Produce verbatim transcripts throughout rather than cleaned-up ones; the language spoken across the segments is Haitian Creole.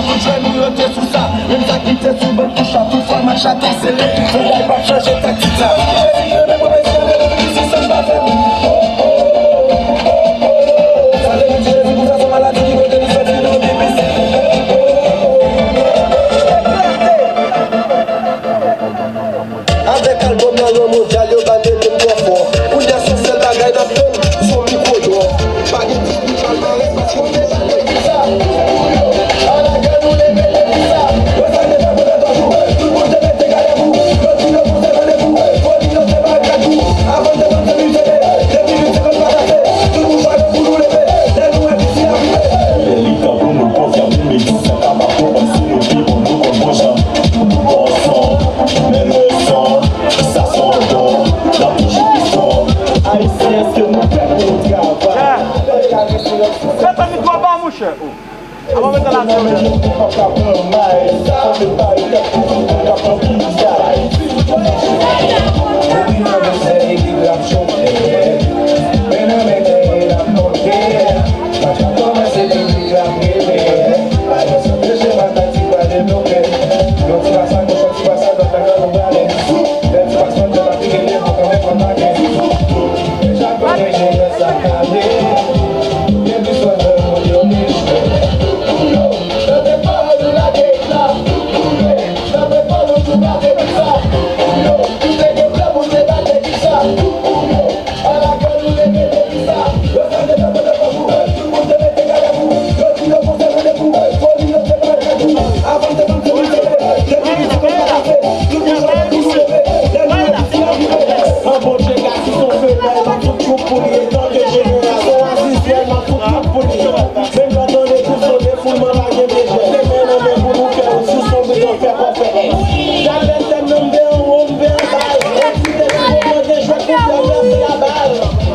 Tout jwè nou yo te sou sa. Menm sa ki te sou bank touch la, tout fwa match la te sere. Fedayl p ap chanje taktik la. Mesi renmen mwen, mesi renmen mwen, si sa m pa fè m. Sa te di Jezi pou sa, se maladi ki kote li soti, nou vin pisi. Avèk albòm nan, rang mondyal yo ba n mete n twò fò. Kounye a se yon sèl bagay n ap tann, se yon mikwo dwò. Pa gen diskou palmarès paske w te pale pou sa. Ala gèl ou leve te pou sa. Yo sa te fè pwofèt anjou. Tout moun te mete gad pou. Yo di yo pou se randevou. Foli yo se pa kat pou. Avan te konn se mizere. Depi nou se konn pa kase. Tout moun pa gen pou nou leve. Lè nou wè pisi a rive. Lè li tan pou nou konfime, men ki sa ka pa konprann si nou pi bon, nou konn bon jan. Bon son, men le son, sa se yon don, n ap toujou pi fò. Ayisyen, èske nou prè pou nou travay? Mezanmi, twò ba, monchè. Oh. Avan mete la, monchè. An Bondye ka si son fenèl, m ap fout tout pou li, etan ke jenerasyon Aziz fè, m ap fout tout pou li. Menm lè w tande kou sone, foulman pa gen bezwen. Se men nan men pou nou fè, sou son bouton fè kò fè. Gade tèm nan, m vè anwo, m vè anba, ekite si w tande jwèt kout la, pase la bal.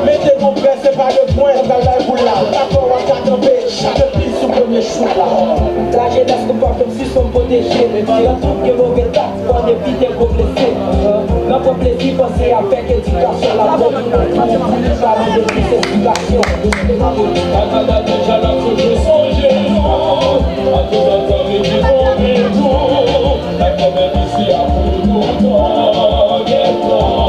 Mete konpè, se pa de pwen, pral bay boul la. Dakò, w ap ka kanpe, chak plis sou premye chout la. Lajenès nou pa fè Sispann pwoteje, men pandan tout gen move tak, fò n evite gwo blese. Nan pran plezi, panse avèk edikasyon, la fò nou pa mande plis esplikasyon. Atata deja n ap toujou sonje nou. Atoutan tan redi konbyen tou. N ap kanmenm isi a pou toutan, gentan.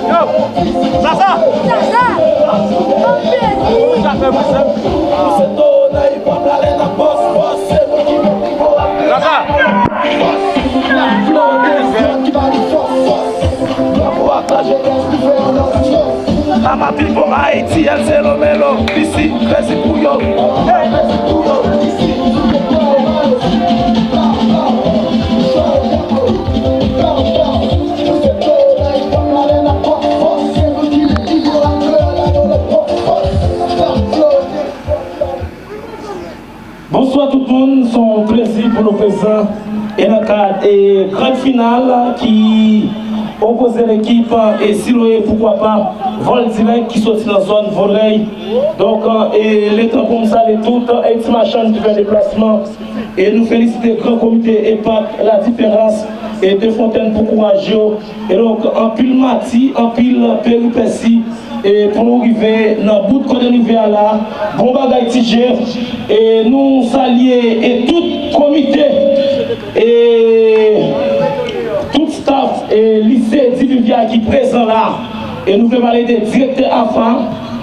Yo, sa sa! Sa sa! Sa sa! Mama Pipo Ayiti, el se lo melo, isi, pèsi pou yo. Pèsi pou yo, isi. Bonswa tout moun, se yon plezi pou nou prezan e nan kad e gran final ki opoze lekip e Siloye, poukwa pa, Vòl Dirèk ki soti nan zòn Vodrèy. Donk, e letan pou m salye tout e ti machann ki fè deplasman. E nou felisite gran komite EPAC La Différence e De Fontaine pou kouraj yo. E donk, anpil mati, anpil peripesi e pou nou rive nan bout kote n rive a la. Bon bagay, T J. E nou salye e tout komite e tout staff e lise Divivya ki prezan la. E nou vle pale de direktè AFA,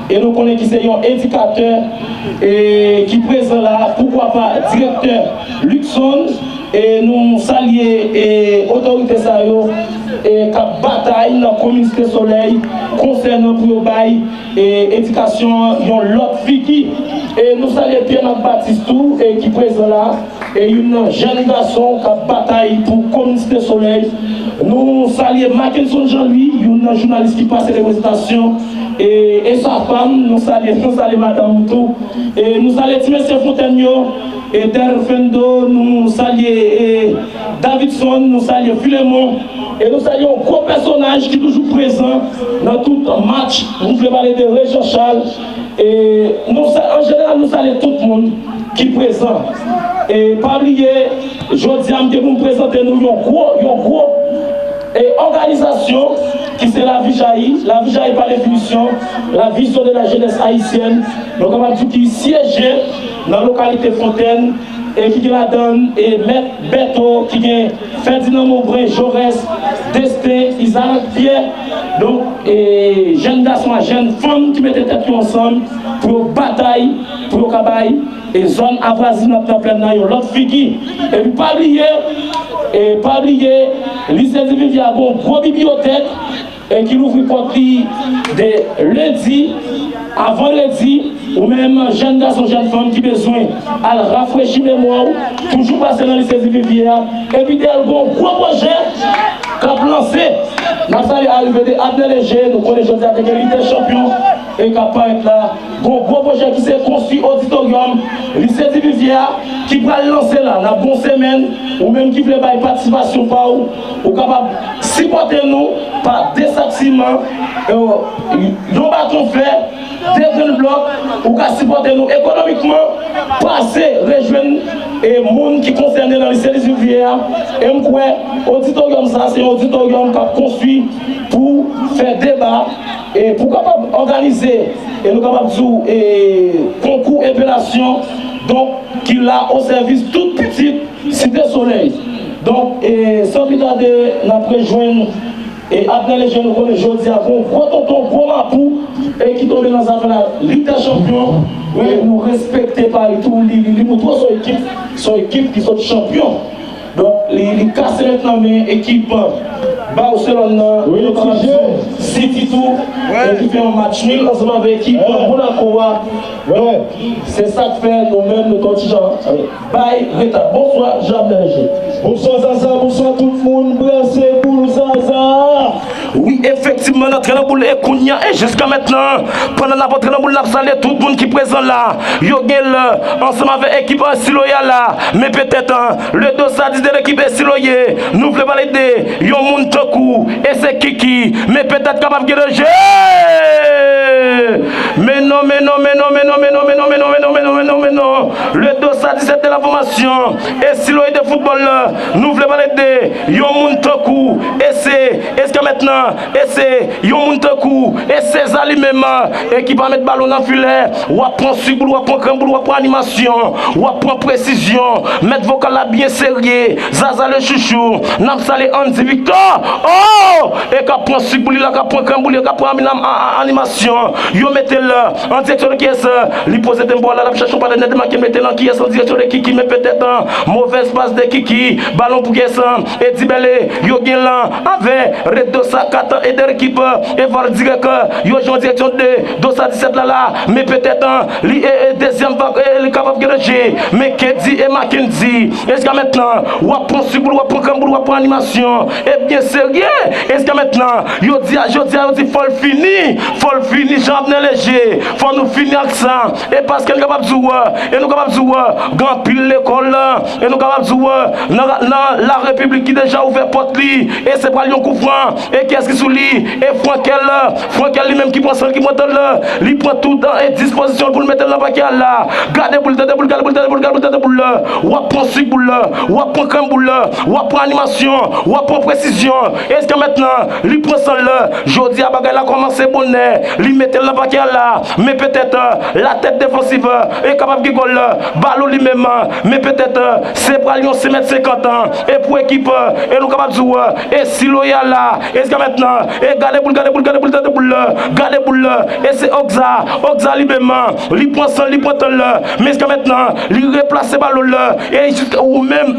e nou konnen ki se yon edikatè e ki prezan la, poukwa pa direktè Luckson. E nou salye e otorite sa yo e k ap batay nan komin Site Solèy konsènan pou yo bay e edikasyon an yon lòt figi. E nou salye Pierre Marc Baptiste tou e ki prezan la, e youn nan jèn gason k ap batay pou komin Site Solèy. Nou salye Mackenson Jean Louis, youn nan jounalis ki pase reprezantasyon e, e sa fanm, nou salye, nou salye madanm ou tou. E nou salye ti mesye Fontèn yo, e Derfendo, nou salye e David Edson, nou salye Filemon, e nou salye yon gwo pèsonaj ki toujou prezan nan tout match. Nou vle pale de Régent Charles. E nou sa, an jeneral, nou salye tout moun ki prezan. E pa bliye, jodi a, m gen pou m prezante nou yon gwo, yon gwo e òganizasyon ki se Lavi Jayi. Lavi Jayi, pa definisyon, la vision de la jeunesse haïtienne. Nou kapab di ki syeje nan lokalite Fontèn, e ki gen ladan l e Mèt Bèto, ki gen Ferdinand Mobren, Jorès, Destin, Isaac Pierre. Donk, e jèn gason ak jèn fanm ki mete tèt yo ansanm pou yo batay, pou yo ka bay e zòn avwazinant nan plèn nan yon lòt figi. Epi pa bliye, e pa bliye, Lise Divivye a gon gwo bibliyotèk, e ki louvri pòt li de lendi a vandredi. Ou menm, jèn gason, jèn fanm ki bezwen al rafrechi memwa w, toujou pase nan Lise Divivye a. Epi dèyè l gon gwo pwojè k ap lanse. N ap salye arive de Abner Léger, nou konnen jodi a te gen Lite Chanpyon e k ap parèt la. Gon gwo pwojè ki se konstwi oditoryòm Lise Divivye a ki pral lanse la. N ap gon semèn, ou menm ki vle bay patisipasyon pa w, ou kapab sipòte nou pa de sak siman, e, yon baton fè, de grenn blòk, ou ka sipòte nou ekonomikman, pase rejwenn e moun ki konsène nan Lise Divivye a. E m kwè oditoryòm sa, se yon oditoryòm k ap konstwi pou fè deba, e pou kapab òganize, e nou kapab di w, e konkou epelasyon, donk, ki la o sèvis tout pitit Site Solèy. Donk, e san pli tade, n ap rejwenn e Abner Léger, nou konnen jodi a gon gwo tonton, gwo mapou, e ki tonbe nan zafè la, Lite Chanpyon. E nou respekte Paris tou, li, li, li montre w se yon ekip, se yon ekip ki sot chanpyon. Donk, li, li kase mentnan men ekip Barcelone nan, City tou, e ki fè yon match nil ansanm avèk ekip Monaco a. Donk, se sa k fè nou menm nou t on ti jan bay reta. Bonswa, Jean Berger. Bonswa, Zaza, bonswa tout moun, brase boul Zaza. Wi, efektivman, n antre nan boul e kounye a, e jiska mentnan, pandan n ap antre nan boul, n ap salye tout moun ki prezan la. Yo gen lè, ansanm avèk ekip Esi Loyal la, men petèt, le dos a dis de lekip Esi Loyal, nou vle pale de yon moun tankou, e se Kiki, men petèt kapab gen danje. Men non, men non, men non, men non, men non, men non, men non, men non, men non, men non, men non, men non. Le dos a disèt de la fòmasyon, Esi Loyal de foutbòl la, nou vle pale de yon moun tankou, e se, eska mentnan, e se yon moun tankou, e se César li menm, e ki pa met balon nan filè, w ap pran sik boul, w ap pran krenn boul, w ap pran animasyon, w ap pran presizyon, met vokal la byen serye, Zaza le chouchou, n ap salye Andy Victor, oh! E k ap pran sik boul li la, k ap pran krenn boul li, k ap pran ami-, a-, a-, animasyon, yo mete l an direksyon de kiyès, li poze tempo a la, l ap chèche yon patnè demake, mete l an kiyès, an direksyon de Kiki, men petèt, movèz pas de Kiki, balon pou kiyès, Eddie Belle, yo gen lan, avè, Redosa, Katan, Eder Kip, e Val dirèk, yo jwe an direksyon de Dosa disèt la la, men petèt, li, e, e, dezyèm vag, e, li kapab gen danje, men Kedi e Mackendy, jiska mentnan, w ap pran sik boul, w ap pran krenn boul, w ap pran animasyon, e byen serye, jiska mentnan, yo di a, jodi a, yo di fò l fini, fò l fini, Jean Abner Léger, fò nou fini ak sa, e paske n kapab di w, e nou kapab di w, gen anpil lekòl, e nou kapab di w, nan, nan la repiblik ki deja ouvè pòt li, e se pral yon kou fran, e kiyès ki sou li, e Frankel, Frankel li menm ki pran san l, ki pran tan l, li pran tout, e dispozisyon l pou l mete l nan pakè a la, gade boul, tande boul, gade boul, tande boul, gade boul, tande boul, w ap pran sik boul, w ap pran krenn boul, w ap pran animasyon, w ap pran presizyon, e jiska mentnan, li pran san l, jodi a bagay la kòmanse bonè, li mete l nan pakè a la, men petèt, latèt defansiv, e kapab gen gòl, balon li menm, men petèt, se pral yon senk mèt senkant, e pou ekip, e nou kapab di w, e Esi Loyal la, e jiska mentnan, e gade boul, gade boul, gade boul, tande boul, gade boul, e se Ogza, Ogza li menm, li pran san l, li pran tan l, men jiska mentnan, li replase balon l, e jiska ou menm,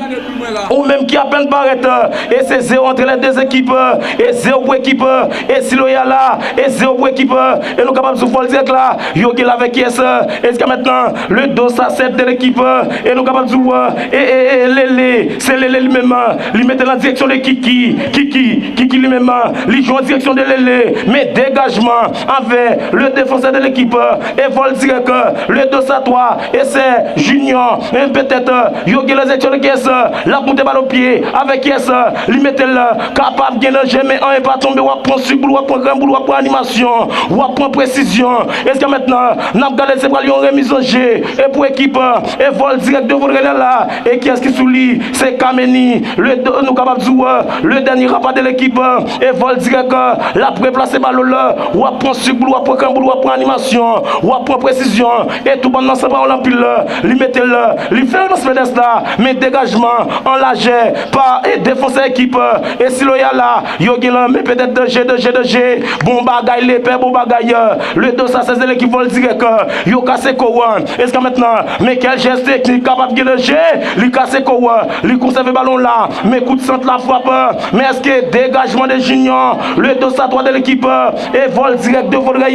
ou menm ki apèn parèt, e se zewo antre les deux équipes, e zewo pou ekip, Esi Loyal la, e zewo pou ekip, e nou kapab di w fò l dirèk la, yo gen l avèk kiyès, e jiska mentnan, le dos a sept de l'équipe, e nou kapab di w, e, e, e, Lele, Se Lele li menm, li mete l an direksyon de Kiki. Kiki, Kiki li menm, li jwe an direksyon de Lele. Men degajman avè le défenseur de l'équipe, e vòl dirèk, le Dosatwa, e se Junior, e petèt, yo gen la direksyon de kiyès, l ap moute bal o pye, avè kiyès, li mete l, kapab gen danje, men anyen pa tonbe, w ap pran sik boul, w ap pran grenn boul, w ap pran animasyon, w ap pran presizyon. Jiska mentnan, n ap gade se pral yon remiz an je, e pou ekip, e vòl dirèk de Vodrè la, e kiyès ki sou li, se Kameni, le, nou kapab di w, le dènye rapa de lekip, e vòl dirèk, l ap replase balon la, w ap pran sik boul, w ap pran grenn boul, w ap pran animasyon, w ap pran presizyon, e tou bann nan san pawòl anpil, li mete l, li fè lans pedès la, men degajman an lajè pa, e defansè ekip, e Siloye a la, yo gen lan, men petèt danje, danje, danje, bon bagay lepè, bon bagay, le Dosatwa sèz de lekip vòl dirèk, yo kase kou, jiska mentnan, men kèl jès teknik kapab gen danje, li kase kou, li konsève balon la, men kout sant la frap, men èske degajman de Junior, le Dosatwa de lekip, e vòl dirèk de Vodrè,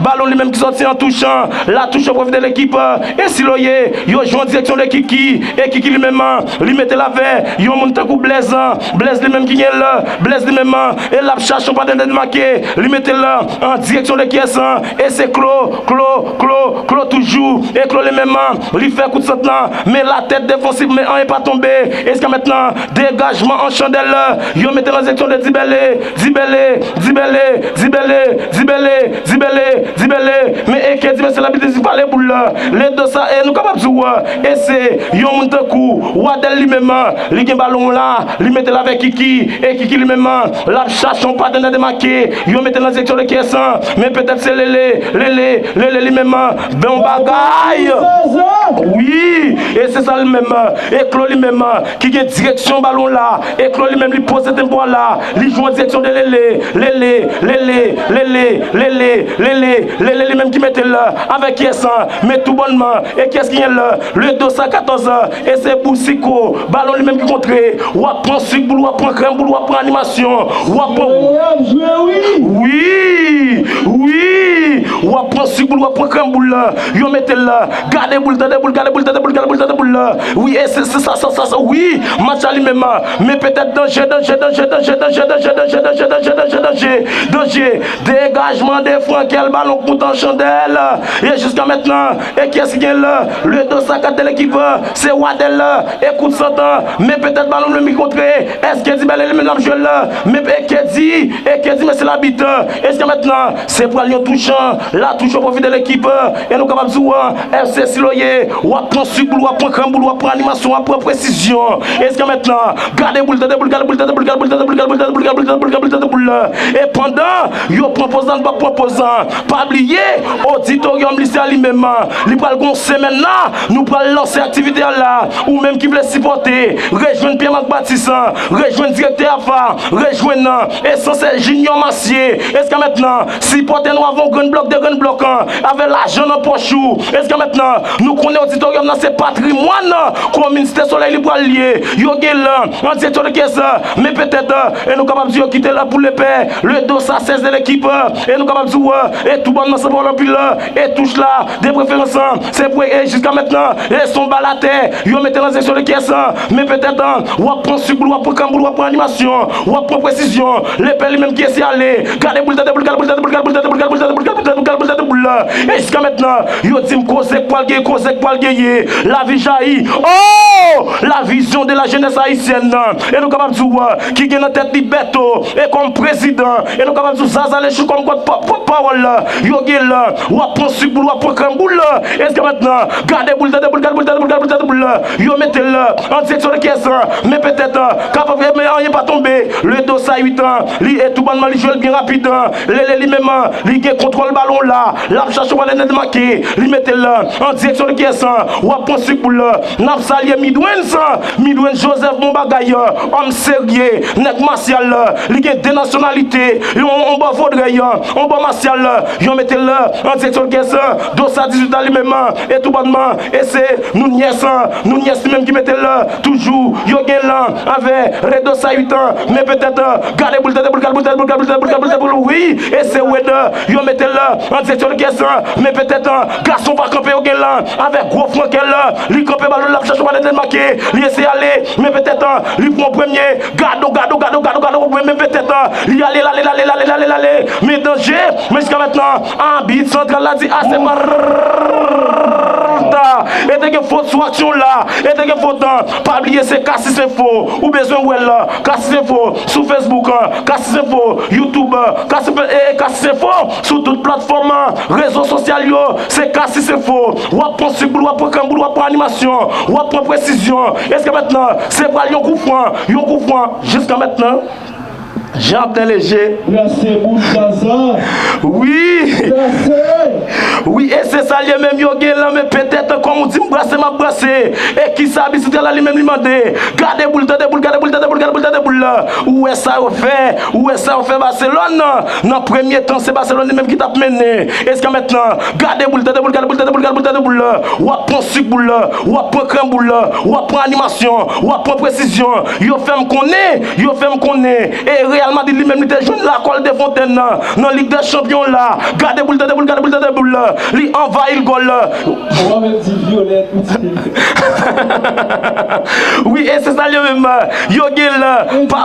balon li menm ki sòti an touch, la touch o pwofi de lekip, e Siloye, yo jwe an direksyon de Kiki, e Kiki li menm, li mete l avè yon moun tankou Blaise, Blaise li menm ki gen l, Blaise li menm, e l ap chache yon patnè de make, li mete l an direksyon de kiyès, e se Klo, Klo, Klo, Klo toujou, e Klo li menm, li fè kout sant lan, men la tèt defansif, men anyen pa tonbe, jiska mentnan, degajman an chandèl, yo mete l an direksyon de Dibèle, Dibèle, Dibèle, Dibèle, Dibèle, Dibèle, Dibèle, men e ke di mesye labit di pale boul la, le Dosatwa, e nou kapab di w, e se yon moun tankou Wadèl li menm, li gen balon la, li mete l avè Kiki, e Kiki li menm, l ap chache yon patnè de make, yo mete l an direksyon de kiyès, men petèt se Lele, Lele, Lele li menm, bon bagay. Wi, e se sa li menm, e Klo li menm, ki gen direksyon balon la, e Klo li menm li poze tempo a la, li jwe an direksyon de Lele, Lele, Lele, Lele, Lele, Lele, Lele li menm ki mete l, avè kiyès, men tou bònman, e kiyès ki gen l, le Dosatwa katòz, e se Bousiko, balon li menm ki kontre, w ap pran sik boul, w ap pran grenn boul, w ap pran animasyon, w ap pran. Wi, wi, w ap pran sik boul, w ap pran grenn boul, yo mete l, gade boul, tande boul, gade boul, tande boul, gade boul, tande boul, wi, e se, se sa, sa, sa, sa, wi, match la li menm, men petèt danje, danje, danje, danje, danje, danje, danje, danje, danje, danje, danje, danje, danje, danje, degajman de Frankel, balon k moute an chandèl, e jiska mentnan, e kiyès ki gen l, le Dosatwa de lekip, se Wadèl, e kout sant, men petèt balon li menm ki kontre, èske Dibèle li menm l ap jwe l, men e ke di, e ke di mesye labit, jiska mentnan, se pral yon touch, la touch o pwofi de lekip, e nou kapab di w, F C Siloye, w ap pran sik boul, w ap pran grenn boul, w ap pran animasyon, w ap pran presizyon, jiska mentnan, gade boul, tande boul, gade boul, tande boul, gade boul, tande boul, gade boul, tande boul, gade boul, tande boul, gade boul, tande boul, e pandan yo pran poz la, nou p ap pran poz la, pa bliye, oditoryòm Lisè a li menm, li pral gon semèn la, nou pral lanse aktivite a la, ou menm ki vle sipòte, rejwenn Pierre Marc Baptiste, rejwenn direktè AFA, rejwenn, e sanse Junior Massier, jiska mentnan, sipòte nou avè yon grenn blòk, de grenn blòk, avè lajan nan pòch ou, jiska mentnan, nou konnen oditoryòm nan se patrimwàn komin Site Solèy li pral ye, yo gen l, an direksyon de kiyès, men petèt, e nou kapab di yo kite l pou lepè, le Dosatwa sèz de lekip, e nou kapab di w, e tou bònman san pawòl anpil, e touch la, de preferans, se pou, e jiska mentnan, e se yon bal atè, yo mete l an direksyon de kiyès, men petèt, w ap pran sik boul, w ap pran grenn boul, w ap pran animasyon, w ap pran presizyon, lepè li menm ki eseye ale, gade boul, tande boul, gade boul, tande boul, gade boul, tande boul, gade boul, tande boul, gade boul, gade boul, gade boul, gade boul, gade boul, gade boul, e jiska mentnan, yo di m koze k pral genyen, koze k pral genyen, la vie jaillit, oh, la vision de la jeunesse haïtienne, e nou kapab di w, ki gen nan tèt li Bèto, e kòm prezidan, e nou kapab di w Zaza Lechou kòm pòt, pòt, pòt pawòl, yo gen l, w ap pran sik boul, w ap pran grenn boul, e jiska mentnan, gade boul, tande boul, gade boul, tande boul, gade boul, tande boul, yo mete l, an direksyon de kiyès, men petèt, kapab, men anyen pa tonbe, le Dosatwa uit, li, e tou bònman li jwe l byen rapid, Lele li menm, li gen kontwòl balon la, l ap chache yon patnè de make, li mete l, an direksyon de kiyès, w ap pran sik boul, n ap salye Midwens, Midwens Joseph bon bagay, òm serye, nèg masyal, li gen de nasyonalite, yon, yon bò Vodrèy, yon bò masyal, yo mete l, an direksyon de kiyès, Dosatwa dizuit la li menm, e tou bònman, e se Nunez, Nunez li menm ki mete l, toujou, yo gen l, avè, Redo Sayutan, men petèt, gade boul, tande boul, gade boul, tande boul, gade boul, tande boul, gade boul, tande boul, wi, e se Wed, yo mete l, an direksyon de Yes, men petèt gason pa kanpe yo gen lan avèk gwo frankèl. Li kanpe bal la, l ap chache pa de make. Li eseye ale, men petèt li pran premye. Gado, gado, gado, gado, gado, men petèt li ale, l ale, l ale, l ale, l ale, l ale. Men danje, men jiska mentnan, abit santral la di ase Marta. E te gen fot sou aksyon la. E te gen fot. Pa bliye se Kasis Enfo. Ou bezwen wè l. Kasis Enfo sou Facebook. Kasis Enfo YouTube. Kasis, e, e Kasis Enfo sou tout platfòm rezo sosyal yo. Se Kasis Enfo. W ap pran sik boul, w ap pran krenn boul, w ap pran animasyon, w ap pran presizyon. Jiska mentnan, se pral yon kou fran, yon kou fran. Jiska mentnan, Jean Abdel Leger. Brase boul Zaza. Wi. Brase. Wi, e se sa l ye menm yo gen lan, men petèt, kòm ou di m brase, m ap brase. E kisa abit santral la li menm li mande? Gade boul, tande boul, gade boul, tande boul, gade boul, tande boul la. Ou wè sa yo fè, ou wè sa yo fè Baselòn nan, nan premye tan, se Baselòn li menm ki t ap mennen. Jiska mentnan, gade boul, tande boul, gade boul, tande boul, gade boul, tande boul la. W ap pran sik boul la, w ap pran krenn boul la, w ap pran animasyon, w ap pran presizyon. Yo fè m konnen, yo fè m konnen. E Real Madrid li menm li te jwenn lakòl de fontèn nan, nan Lig dè Chanpyon la. Gade boul, tande boul, gade boul, tande boul la. Li anvayi l gòl la. Ou pa menm di vyolèt, ou di Wi, e se sa l ye menm. Yo gen l. Pa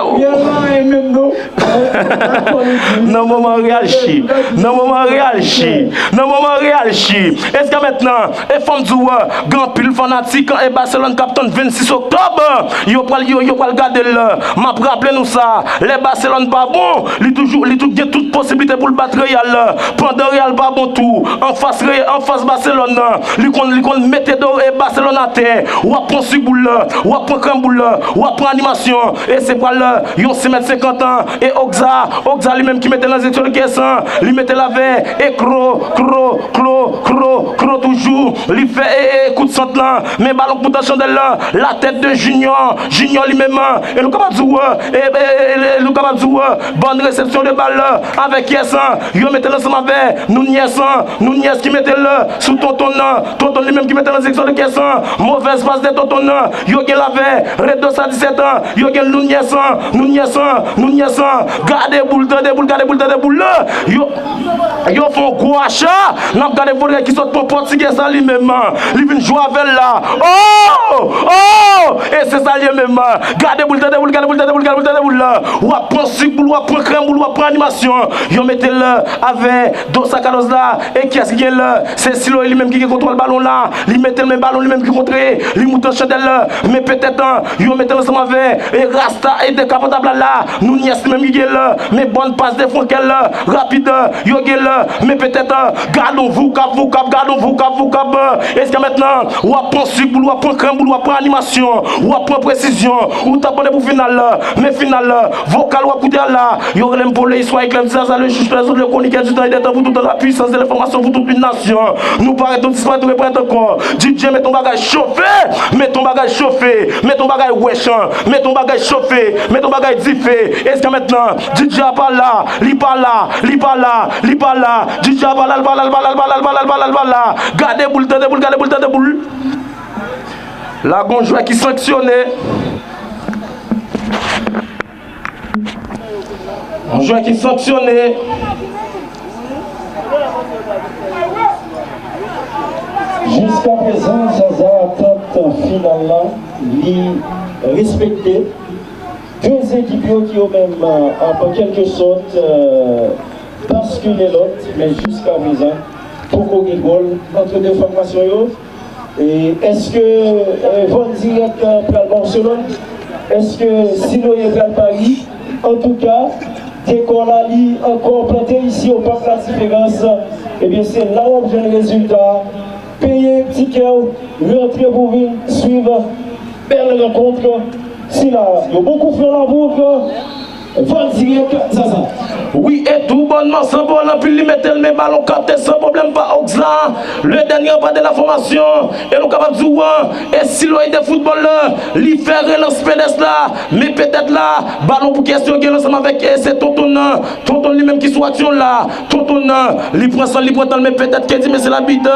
Nan moman Real chi. Nan moman Real chi. Nan moman Real chi. Jiska mentnan, e fò m di w, gen anpil fanatik e Baselòn k ap tann vennsis oktòb. Yo pral, yo, yo pral gade l. M ap raple nou sa. Lè Baselòn pa bon, li toujou, li tout, gen tout posiblite pou l bat Real. Pandan Real pa bon tou, anfas Re-, anfas Baselòn nan, li konn, li konn mete do e Baselòn atè. W ap pran sik boul la, w ap pran krenn boul la, w ap pran animasyon. E se pral yon senk mèt senkant an. E Ogza, Ogza li menm ki mete l nan direksyon de kès lan, li mete l avè e Kro, Kro, Kro, Kro, Kro toujou. Li fè e, e kout sant lan, men balon k moute nan chandèl lan, la tèt de Junior, Junior li menm. E nou kapab di w, e, e, e, e, nou kapab di w, bòn resepsyon de bal la avèk Yès lan. Yo mete l ansanm avè Nunez lan. Nunez ki mete l sou Tonton nan. Tonton li menm ki mete l nan direksyon de kès lan. Movèz pas de Tonton nan. Yo gen l avè Redosa disèt an. Yo gen Nunez lan. Nunez lan. Nunez lan. Gade boul, tande boul, gade boul, tande boul la. Yo, yo fè yon gwo acha. N ap gade Volrey ki sot pran pòtigèz la li menm. Li vin jwe avè l la. Oh! Oh! E se sa l ye menm. Gade boul, tande boul, gade boul, tande boul, gade boul, tande boul la. W ap pran sik boul, w ap pran krèm boul, w ap pran animasyon. Yo mete l avè Dos Sakados la. E kiyès ki gen l? Se Siloé li menm ki gen kontwòl balon la. Li mete l, men balon li menm ki kontre. Li moute nan chandèl la. Men petèt, yo mete l ansanm avè e Rasta e Dekapotab la la. Nunez li menm ki gen l. Men bòn pas de Frankel la. Rapid, yo gen l. Men petèt, gadon voukab, voukab, gadon voukab, voukab. Jiska mentnan, w ap pran sik boul, w ap pran krèm boul, w ap pran animasyon, w ap pran presizyon. Ou t ap mande pou final la. Men final la, vokal w ap koute a la. Yo rele m Pole Istwa Eklè Zaza, le juge, les autres, le chroniqueur du temps et des temps, pour tout temps, la puissance de l'information pour toute une nation. Nou parèt, nou disparèt, nou reparèt ankò. D J, met yon bagay chofe, met yon bagay chofe, met yon bagay wèch, met yon bagay chofe, met yon bagay dife. Jiska mentnan, D J a pa la, li pa la, li pa la, li pa la. D J a pa la, li pa la, li pa la, li pa la, li pa la, li pa la, li pa la. Gade boul, tande boul, gade boul, tande boul. La gon jwè ki sanksyone. Yon jwè ki sanksyone. Jiska prezan, Zaza, atant final la, li respekte. De ekip yo ki yo menm ap, an kèlke sòt, euh, baskile lòt, men jiska prezan, poko gen gòl ant de fòmasyon yo. E èske, eh, Vol Direct, eh, pral Barcelone? Èske Siloé pral Paris? Antouka, dekò la li ankò plante isi o Parc La Différence. Ebyen, se la w ap jwenn rezilta. Peye tikè w, rantre pou vin swiv bèl rankont sila. Yon bon kout flan la pou Van Dirèk, Zaza. Wi, e tou bònman, Sanbòl anpil, li mete l, men balon kapte san pwoblèm pa Oxla. Le dènye pa de la fòmasyon, e nou kapab di w, e Siloé de foutbòl la, li fè relans P D S la, men petèt la, balon pou kiyès yo gen l ansanm avèk, e se Tonton nan, Tonton li menm ki sou aksyon la, Tonton nan, li pran san, li pran tan, men petèt ke di, men se labit,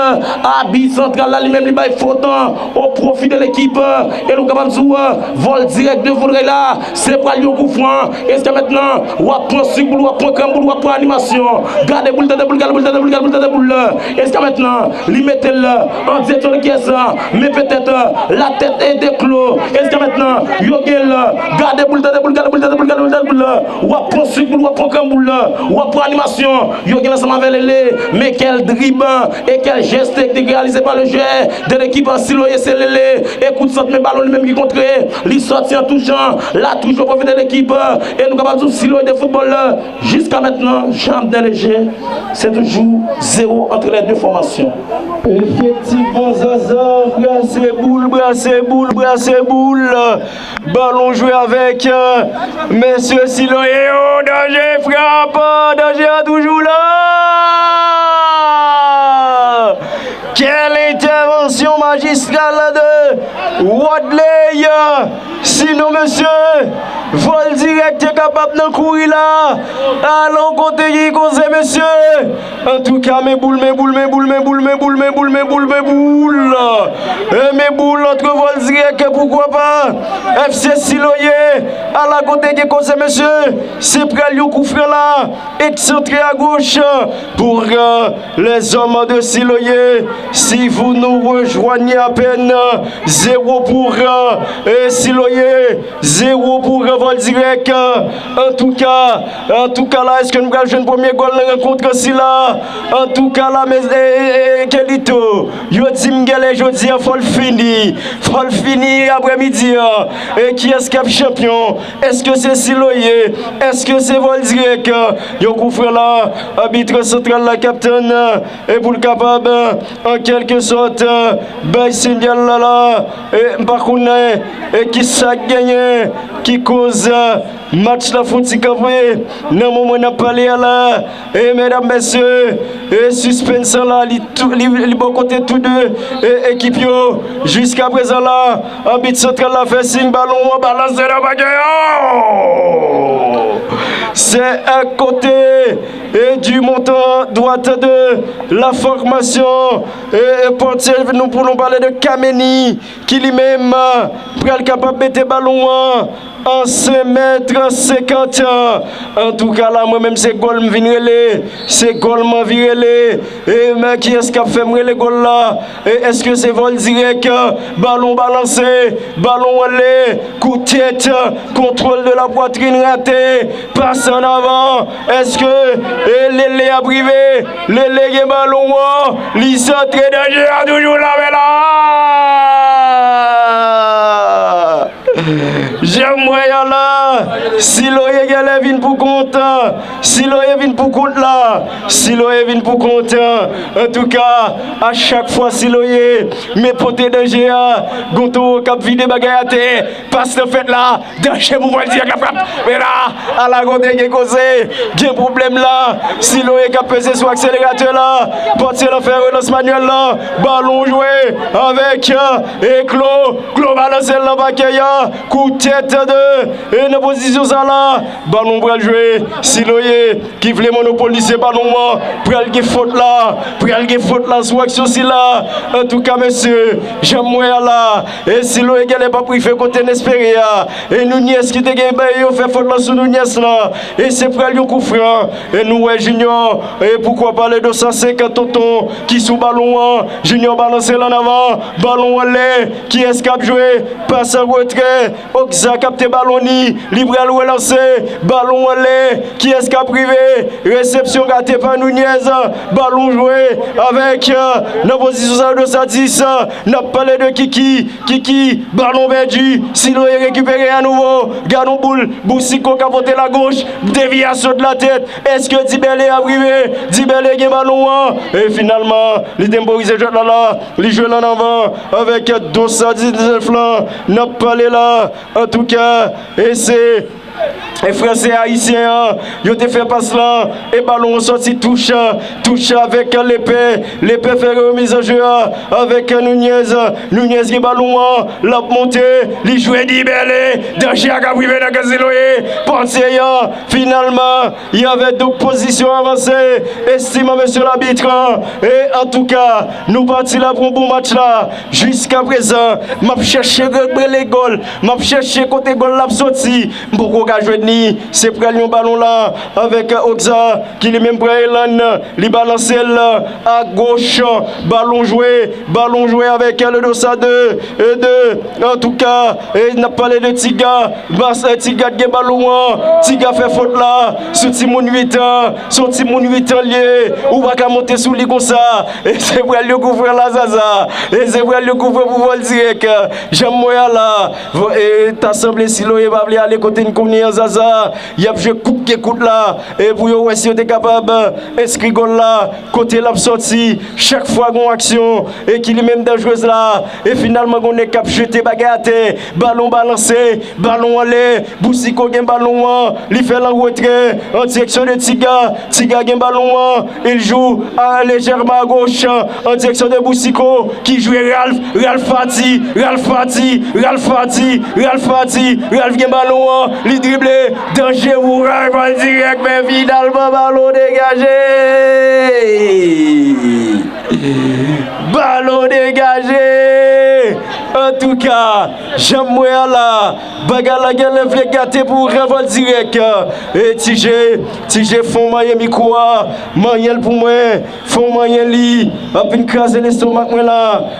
abit santral la, li menm li bay fot o pwofi de lekip, e nou kapab di w, Vol Dirèk de Volrey la, se pral yon kout fran, e mentnan, w ap pran sik boul, w ap pran krèm boul, w ap pran animasyon. Gade boul, tande boul, gade boul, tande boul, gade boul, tande boul. Jiska mentnan, li mete l an direksyon de kyès la, men petèt la tèt e de klo. Jiska mentnan, yo gen l. Gade boul, tande boul, gade boul, tande boul, gade boul, tande boul. W ap pran sik boul, w ap pran krèm boul, w ap pran animasyon. Yo gen l ansanm avè Lele, men kèl drib e kèl jès teknik reyalize pa le jwè de lekip Siloye, se Lele. E kout sant, men balon li menm ki kontre. Li sòti an touchan. La touch yo pwofite lekip. E nou kapab di w Siloye de foutbòl la. Jiska mentnan, jan ap de leje, se toujou zewo ant lè de fòmasyon. Efektivman, Zaza, brase boul, brase boul, brase boul. Balon jwe avèk, euh, mesye Siloye, oh, danje, frap, danje a toujou la. Quelle intervention magistrale de Wadley. Sinon, mesye, vòl dirèk te kapab nan kouri la. Alon kote ki koze, mesye. Antouka, men boul, men boul, men boul, men boul, men boul, men boul, men boul, men boul. E men boul antre vòl dirèk, poukwa pa. F C Siloye, ala kote gen koze, mesye. Se pral yon koufran la. Eksantre a goch pour, euh, les hommes de Siloye. Si vous nous rejoignez à peine, zéro pour, euh, Siloye, zéro pour, euh, vòl dirèk. Antouka, antouka la, èske nou pral jwenn premye gòl nan rankont sila? Antouka la, men, e, e, e, Kelito, yo di m genlè jodi a, fò l fini. Fò l fini aprèmidi a. E kiyès k ap chanpyon? Èske se Siloye? Èske se vòl dirèk? Yon koufran la, abit santral la k ap tann, e pou l kapab, an kèlke sòt, bay sinyal la la. E m pa konnen, e kisa k genyen, ki koz, match la fouti kanpe nan moman n ap pale a la. E medam, mesye, e sispens la, li tou, li, li bò kote tou de, e, ekip yo. Jiska prezan la, abit santral la fè siy, balon an balanse nan pakè. Oh! Se a kote, e, du montant droit de la formation, e, e, pòtye nou pou nou pale de Kameni, ki li menm, e, pral kapab mete balon an an senk mèt senkant. Antouka la, mwen menm se gòl m vin rele, se gòl m anvi rele. E men kiyès k ap fè m rele gòl la? E èske se vòl dirèk? Balon balanse, balon anlè, kout tèt, kontwòl de la pwatrin rate, pas an avan. Èske, e, Lele ap rive? Lele gen balon an, li santre, danje a toujou la, men la. Jan m wè a la, Siloye genlè vin pou kont. Siloye vin pou kont la. Siloye vin pou kont. Antouka, a chak fwa Siloye men pote danje a, gon towo k ap vide bagay atè. Pas nan fèt la, danje pou vòl dirèk la frap. Men la, ala kote gen koze, gen pwoblèm la. Siloye k ap peze sou akseleratè la. Pòtye la fè relans manyèl la. Balon jwe avèk, e, Klo. Klo balanse l nan pakè a. Kout tèt de, e, nan pozisyon sa la. Balon pral jwe. Siloye ki vle monopolize balon an. Pral gen fòt la. Pral gen fòt la sou aksyon sila. Antouka, mesye, jan m wè a la, e Siloye genlè p ap rive kote n espere a. E Nunez ki te gen bay yo fè fòt la sou Nunez la. E se pral yon koufran. E nou wè Junior, e poukwa pale de sa, se kan tonton ki sou balon an. Junior balanse l an avan. Balon anlè. Kiyès k ap jwe? Pas an retrè. Okza kapte balon ni, li pral relanse. Balon anlè, kiyès k ap rive? Resepsyon rate pa Nunez. Balon jwe avèk, nan pozisyon sa, de sa dis. N ap pale de Kiki. Kiki, balon pèdi. Siloye rekipere a nouvo. Gade yon boul. Boucicaut ka pote la goch. Devyasyon de la tèt. Èske Dibèle ap rive? Dibèle gen balon an. E finalman, li tenporize jwèt la la. Li jwe l an avan avèk de sa diznèf lan. N ap pale la. Antouka, e se, e fransè ayisyen an, yo te fè pas lan, e balon an sòti touch, touch avèk Lepè. Lepè fè remiz an je a avèk Nunez. Nunez gen balon an, l ap monte, li jwe Dibèle. Danje a ka rive nan kan Siloye. Pòtye an, finalman, y avait donc position avancée, estimant monsieur l'arbitre. E antouka, nou pati la pou yon bon match la. Jiska prezan, m ap chèche rele gòl, m ap chèche kote gòl la ap soti. M poko ka jwe Ni, se pral yon balon la avèk Okza ki li menm pran elan, li balanse l a goch, balon jwe, balon jwe avèk le dosa de, de, antouka, e n ap pale de Tiga, bas, e, Tiga t gen balon an, Tiga fè fot la sou timoun uit an, se yon timoun uit an l ye, ou pa ka monte sou li konsa, e se pral yon koufran la Zaza, e se pral yon koufran pou vòl dirèk, janm wè a la, e ta sanble Siloye pa vle ale kote n konnen an Zaza, y ap jwe kout ke kout la, e pou yo wè si yo te kapab enskri gòl la, kote l ap sòti, chak fwa gon aksyon, e ki li menm danjrez la, e finalman gon nèg k ap jete bagay atè, balon balanse, balon anlè, Boucicaut gen balon an, li fè l an retrè, an direksyon de Tiga, Tiga gen balon an, il joue, a, lejèman a goch, an direksyon de Boucicaut, ki jwe Ralph, Ralph pati, Ralph pati, Ralph pati, Ralph pati, Ralph gen balon an, li drible, danje pou Ralph an dirèk, men finalman balon degaje! Balon degaje! Antouka, janm wè a la, bagay la genlè vle gate pou Ralph an dirèk. E Ti Je, Ti Je fè w manyen mikwo a, manyen l pou mwen. Fè w manyen li, ap vin kraze lestomak mwen la.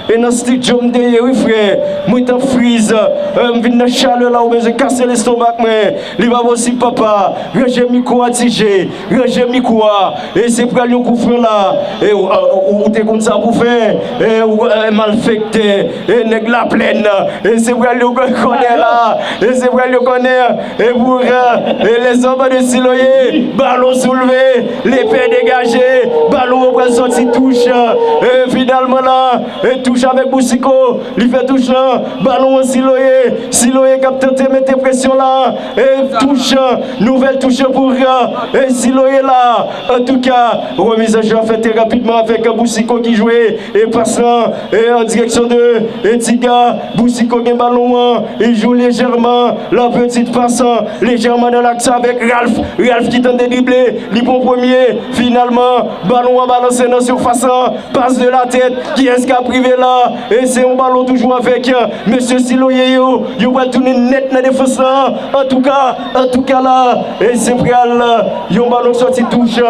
E nan estidyo m te ye wi frè. Mwen t ap friz. E m vin nan chalè la, ou bezwen kase lestomak mwen. Li pa posib papa. Ranje mikwo a Ti Je. Ranje mikwo a. E se pral yon koufran la. E ou, ou, ou te konn sa pou fè. E ou, e, malfektè. E nèg Laplèn. E se pral yon kònè la. E se pral yon kònè. E pou, e, e lèzòm de Siloye. Balon soulve. Lepè degaje. Balon an pral sòti touch. E finalman la. E touch avèk Boucicaut. Li fè touch lan. Balon an Siloye. Siloye k ap tante mete presyon la. E touch. Nouvèl touch pou, e, Siloye la. Antouka, remiz an jeu a fèt trè rapidman avèk Boucicaut ki jwe. E pas lan, e an direksyon de, e Tiga, Boucicaut gen balon an, li jwe lejèman, la petite passe, lejèman nan laks avèk Ralph, Ralph ki tante drible, li pran premye, finalman, balon an balanse nan sifas lan, pas de la tèt, kiyès k ap rive la, e se yon balon toujou avèk, e, mesye Siloye yo, yo pral tounen nèt nan defans lan, antouka, antouka la, e se pral, yon balon sòti touch,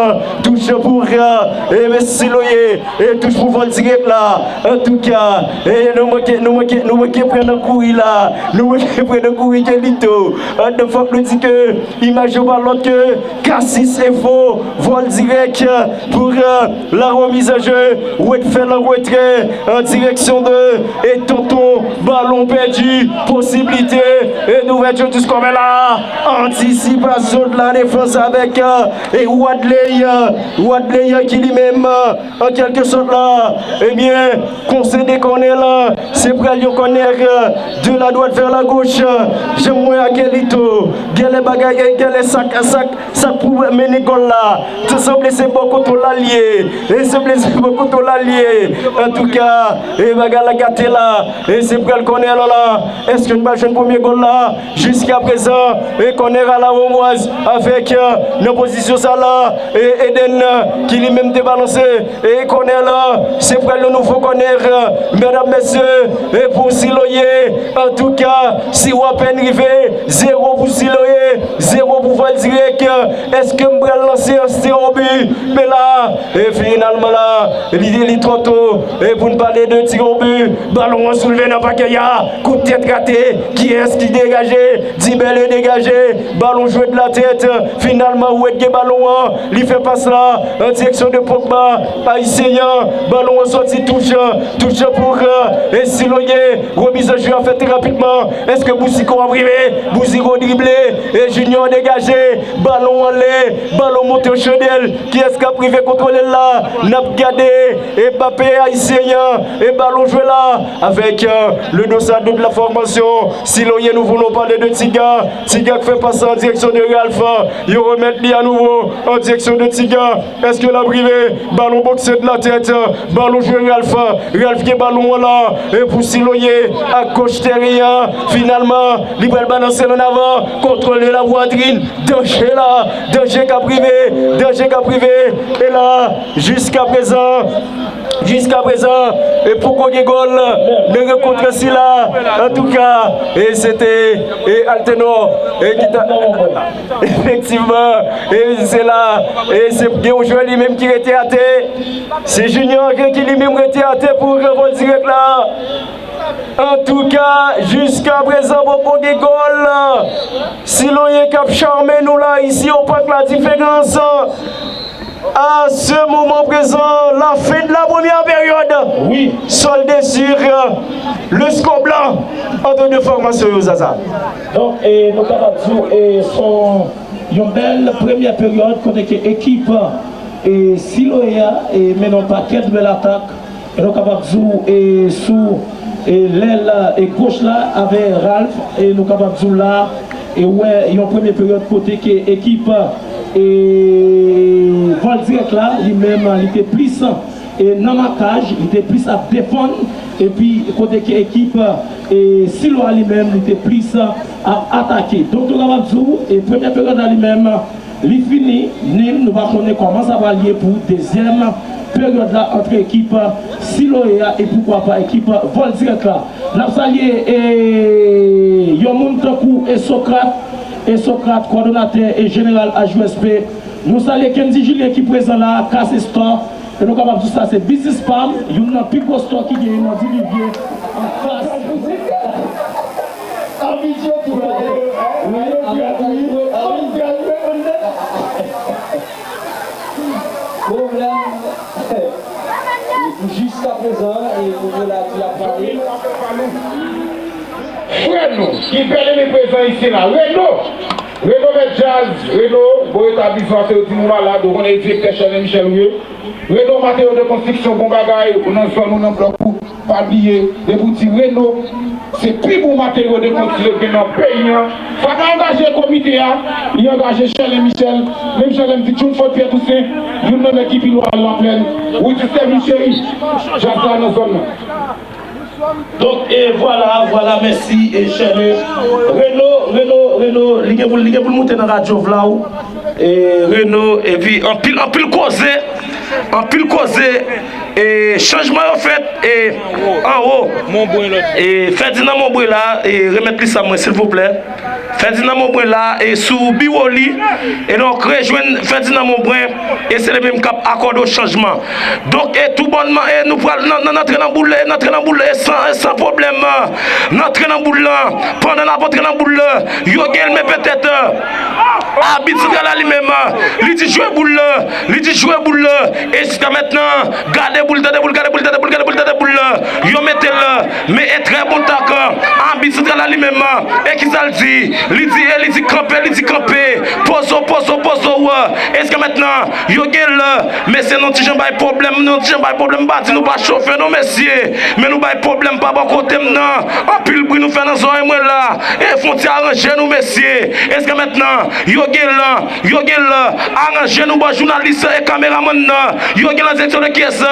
touch pou, e, Siloye, E touch pou vòl dirèk la. Antouka, e nou manke, nou manke, nou manke pran nan kouri la. Nou manke pran nan kouri Kelito. An, fòk nou di ke imaj yo pa lòt ke Cassis Info, vòl dirèk pou, e, la remise en jeu. Red fè lan retrè an direksyon de, e Tonton, balon pèdi, posiblite, e nouvèl jeu tou skòmè la. Antisipasyon de la defans avèk, e, e Wadley, e, Wadley ki li menm, e, an kèlke sòt la, ebyen, konsènan kònè lan, se pral yon kònè, e, de la droite vers la gauche, e, jan mwen ak Elito, genlè bagay, e, genlè sak, sak, sak pou mennen gòl la, te sanble se bò kote w la l ye, e sanble se bò kote w la l ye, antouka, e bagay la gate la, e se pral kònè lan la, èske n pral jwenn premye gòl la? Jiskaprezan, e kònè a la Remwaz avèk, e, nan pozisyon sa la, e Eden, e, ki li menm te balanse, e kònè lan, se pral yon nouvo kònè, e, medam, mesye, e pou Siloye, antouka, si w apèn rive, zewo pou Siloye, zewo pou vòl dirèk, èske m pral lanse an tir au but, men la, e finalman la, li, li twò to, e pou n pale de tir au but, balon an soulve nan pakèt la, kout tèt rate, kiyès ki degaje? Dibèle degaje, balon jwe de la tèt, finalman Red gen balon an, li fè pas la, an direksyon de Pogba, ayisyen an, balon an sòti touch, touch pou, e Siloye, remiz an jeu a fèt trè rapidman, èske Boucicaut ap rive? Boucicaut drible, e Junior degaje, balon anlè, balon monte an chandèl, kiyès k ap rive kontwole l la? N ap gade, e Mbappé ayisyen an, e balon jwe la, avèk, e, le dos à dos de la formation, Siloye, nou vle pale de Tiga. Tiga k fè pas an direksyon de Ralph. Yo remèt li anouvo an direksyon de Tiga. Èske l ap rive? Balon bokse de la tèt. Balon jwe Ralph. Ralph gen balon an la. E pou Siloye ak goch teren an. Finalman, li pral balanse l an avan. Kontwòl de la pwatrin. Danje la, danje k ap rive, danje k ap rive. E la, jiska prezan, jiska prezan, e poko gen gòl nan rankont sila. Antouka, e se te e Altenor e ki ta efektivman, e se la, e se gen yon jwè li menm ki rete atè. Se Junior ki li menm rete atè pou revòl dirèk la. Antouka, jiska prezan poko gen gòl. Siloye k ap chame nou la isi o Pak La Diferans. À ce moment présent, la fin de la première période. Oui. Soldé sur euh, le score blanc entre deux formations, yo, Zaza. Donk, e, nou kapab di w, e, se yon bèl premyè peryòd kote ke ekip e, Siloye a e, mennen yon pakèt bèl atak. E nou kapab di w, e, sou e, lèl e, goch la avè Ralph, e nou kapab di w la, e wè yon premye peryòd kote ke ekip e, Vòl Dirèk la, li menm, li te plis e, nan makaj, li te plis ap defann, epi kote ke ekip e, Silo a li menm, li te plis ap atake. Donk, nou kapab di w, e premyè peryòd la li menm, li fini, nil, nou pa konnen kòman sa pral ye pou dezyèm peryòd la ant ekip Siloye a e poukwa pa ekip Vòl Dirèk la. N ap salye e, yon moun tankou e Sokrat, e Sokrat, kòdonatè e jeneral H U S P. Nou salye Kendy Julien ki prezan la, Kasestor, e nou kapab di sa se biznis pa m, youn nan pi gwo store ki genyen nan Dilivye, anfas. Pwoblèm. Jiska prezan, e kounye la ki ap pale. Frè nou, ki bèl eme prezan isi la. Reno! Reno mèt djaz, Reno, bon retablisman, se yo di nou malad, ou konnen direktè Shirley Michel ou ye. Reno Matériaux de Construction, bon bagay, ou nan zòn ou nan blòk ou, pa bliye, depi w di Reno, se pi bon materyo de konstriksyon ki gen nan peyi an. Sa ka angaje komite a, li angaje Shirley Michel, menm jan lè m di June Fort Pierre Toussaint, youn nan nèg ki pi lwayal nan plèn, Rudy Stevens cheri, djaz la nan zòn nan. Donk, e vwala, vwala, mèsi, e Shirley. Reno, Reno, Reno, li gen pou, li gen pou l moute nan radyo Vlaw. E Reno, epi anpil, anpil koze, anpil koze, e chanjman yo fèt, e anwo. E Ferdinand Monbrun la, e remèt li sa mwen, silvouplè. Ferdinand Monbrun la, e sou biwo li, e donk rejwenn Ferdinand Monbrun, e se li menm k ap akòde w chanjman. Donk, e toubònman, e nou pral nan, nan, n antre nan boul, e n antre nan boul, e san, e san pwoblèm, n antre nan boul lan. Pandan n ap antre nan boul lan, yo gen l, men petèt, abit santral la li menm, li di jwe boul lan, li di jwe boul lan, e jiska mentnan, gade boul, tande boul, gade boul, tande boul, gade boul, tande boul lan, yo mete l, men e trè bon tak, abit santral la li menm, e kisa l di? Li di, e li di kanpe, li di kanpe, poze w, poze w, poze w, e jiska mentnan, yo gen l, men se nan ti jan bay pwoblèm, nan ti jan bay pwoblèm, m pa di nou pa chofe non, mesye, men nou bay pwoblèm pa bò kote m nan, anpil bri nou fè nan zòrèy mwen la, e fwontyè a ranje nou, mesye, e jiska mentnan, yo gen l, yo gen l, aranje nou bò jounalis e kameramann nan, yo gen l an direksyon de kiyès,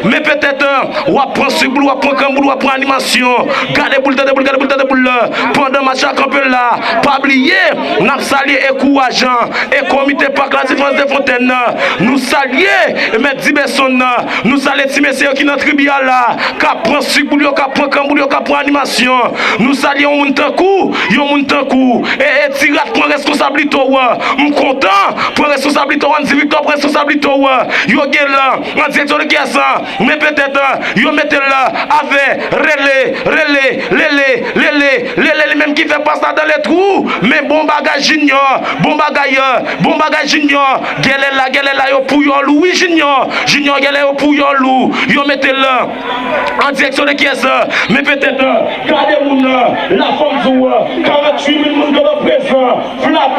men petèt, w ap pran sik boul, w ap pran krann boul, w ap pran animasyon, gade boul, tande boul, gade boul, tande boul lan, pandan match la kanpe la, pa bliye, n ap salye e kourajan, e komite Pak La Diferans de Fontèn nan, nou salye e mèt Dibeson nan, nou salye ti mesye yo ki nan tribi a la, k ap pran sik boul yo, k ap pran krann boul yo, k ap pran animasyon, nou salye yon moun tankou, yon moun tankou, e, e ti rat pran reskonsablite w, m kontan, pran reskonsablite w, Andy Victor pran reskonsablite w, yo gen l, an direksyon de kiyès, men petèt, yo mete l avè, rele, rele, lele, lele, lele, li menm ki fè pas la dan le twou. Men bon bagay Junior, bon bagay, bon bagay Junior. Gèlè la, gèlè la yo pou yòl ou wi Junior. Junior gèlè yo pou yòl ou. Yo mete l an direksyon de kiyès? Men petèt, gade moun nan, la fòm di w, karanntuit mil moun kanpe prezan, flap,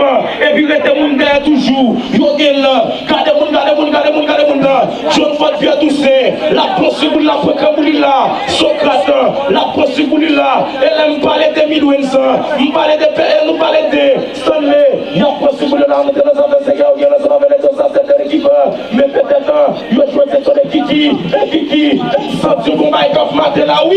epi rete moun dèyè toujou. Yo gen l, gade moun, gade moun, gade moun, gade moun nan. John Ford Pierre Toussaint, l ap pran sik boul, l ap pran krann boul li la. Socrate, l ap pran sik boul li la. E lè m pale de Midwens, m pale de P N, nou pale de Stanley. Y ap pran sik boul li la, antre nan zafè sega, yo gen ansanm avè Leto, sa se de lekip. Men petèt, yo jwe se sole Kiki, e Kiki, santi yon bagay k ap mate la, wi.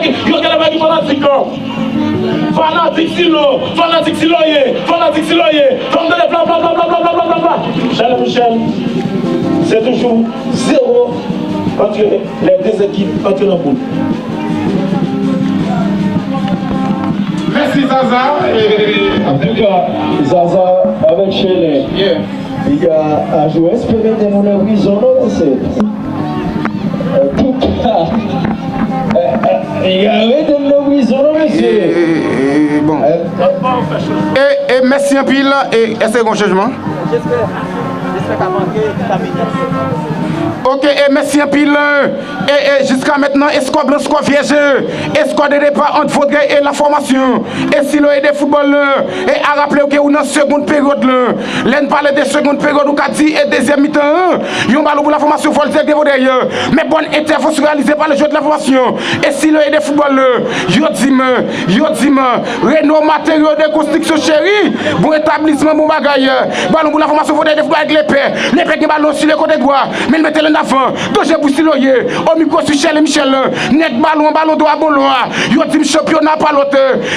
pa gen, yo genlè pa gen fanatik, non. Fanatik Silo, fanatik Siloye, fanatik Siloye. Fè m tande bla, bla, bla. Chèlè Michel, c'est toujours zéro entre les deux équipes, entre nan boul. Mèsi, Zaza. E, antouka, Zaza avèk Chèlè. Yeah. Piga a jwe, espere de nou nan prizon, non, mesye. Antouka, piga rete nan prizon, non, mesye. E, e, e, bon. E, e, mèsi anpil. E, èske gen chanjman? Ok, e, mèsi anpil. E, e, jiska mentnan, eskò blan, eskò vyèj, eskò de depa ant Vodrey e la fòmasyon. E Siloye de foutbòl, e, a raple w ke ou nan segond peryòd la. Lè n pale de segond peryòd, ou ka di e dezyèm mitan an. Yon balon pou la fòmasyon, Voltaire de Vodrey. Men bòn entèvansyon reyalize pa le jwè de la fòmasyon. E Siloye de foutbòl, yo di m, yo di m, Renault Matériaux de Construction Chéri, bon etablisman, bon bagay. Balon pou la fòmasyon, Voltaire de foutbòl avèk Lepè. Lepè gen balon si le kote dwa. Men l mete l ann avan. Danje pou Siloye. O mikwo sou Chèlè Michel. Nèg balon an, balon dwa, bon lwa. Yo di m chanpyona pa lòt.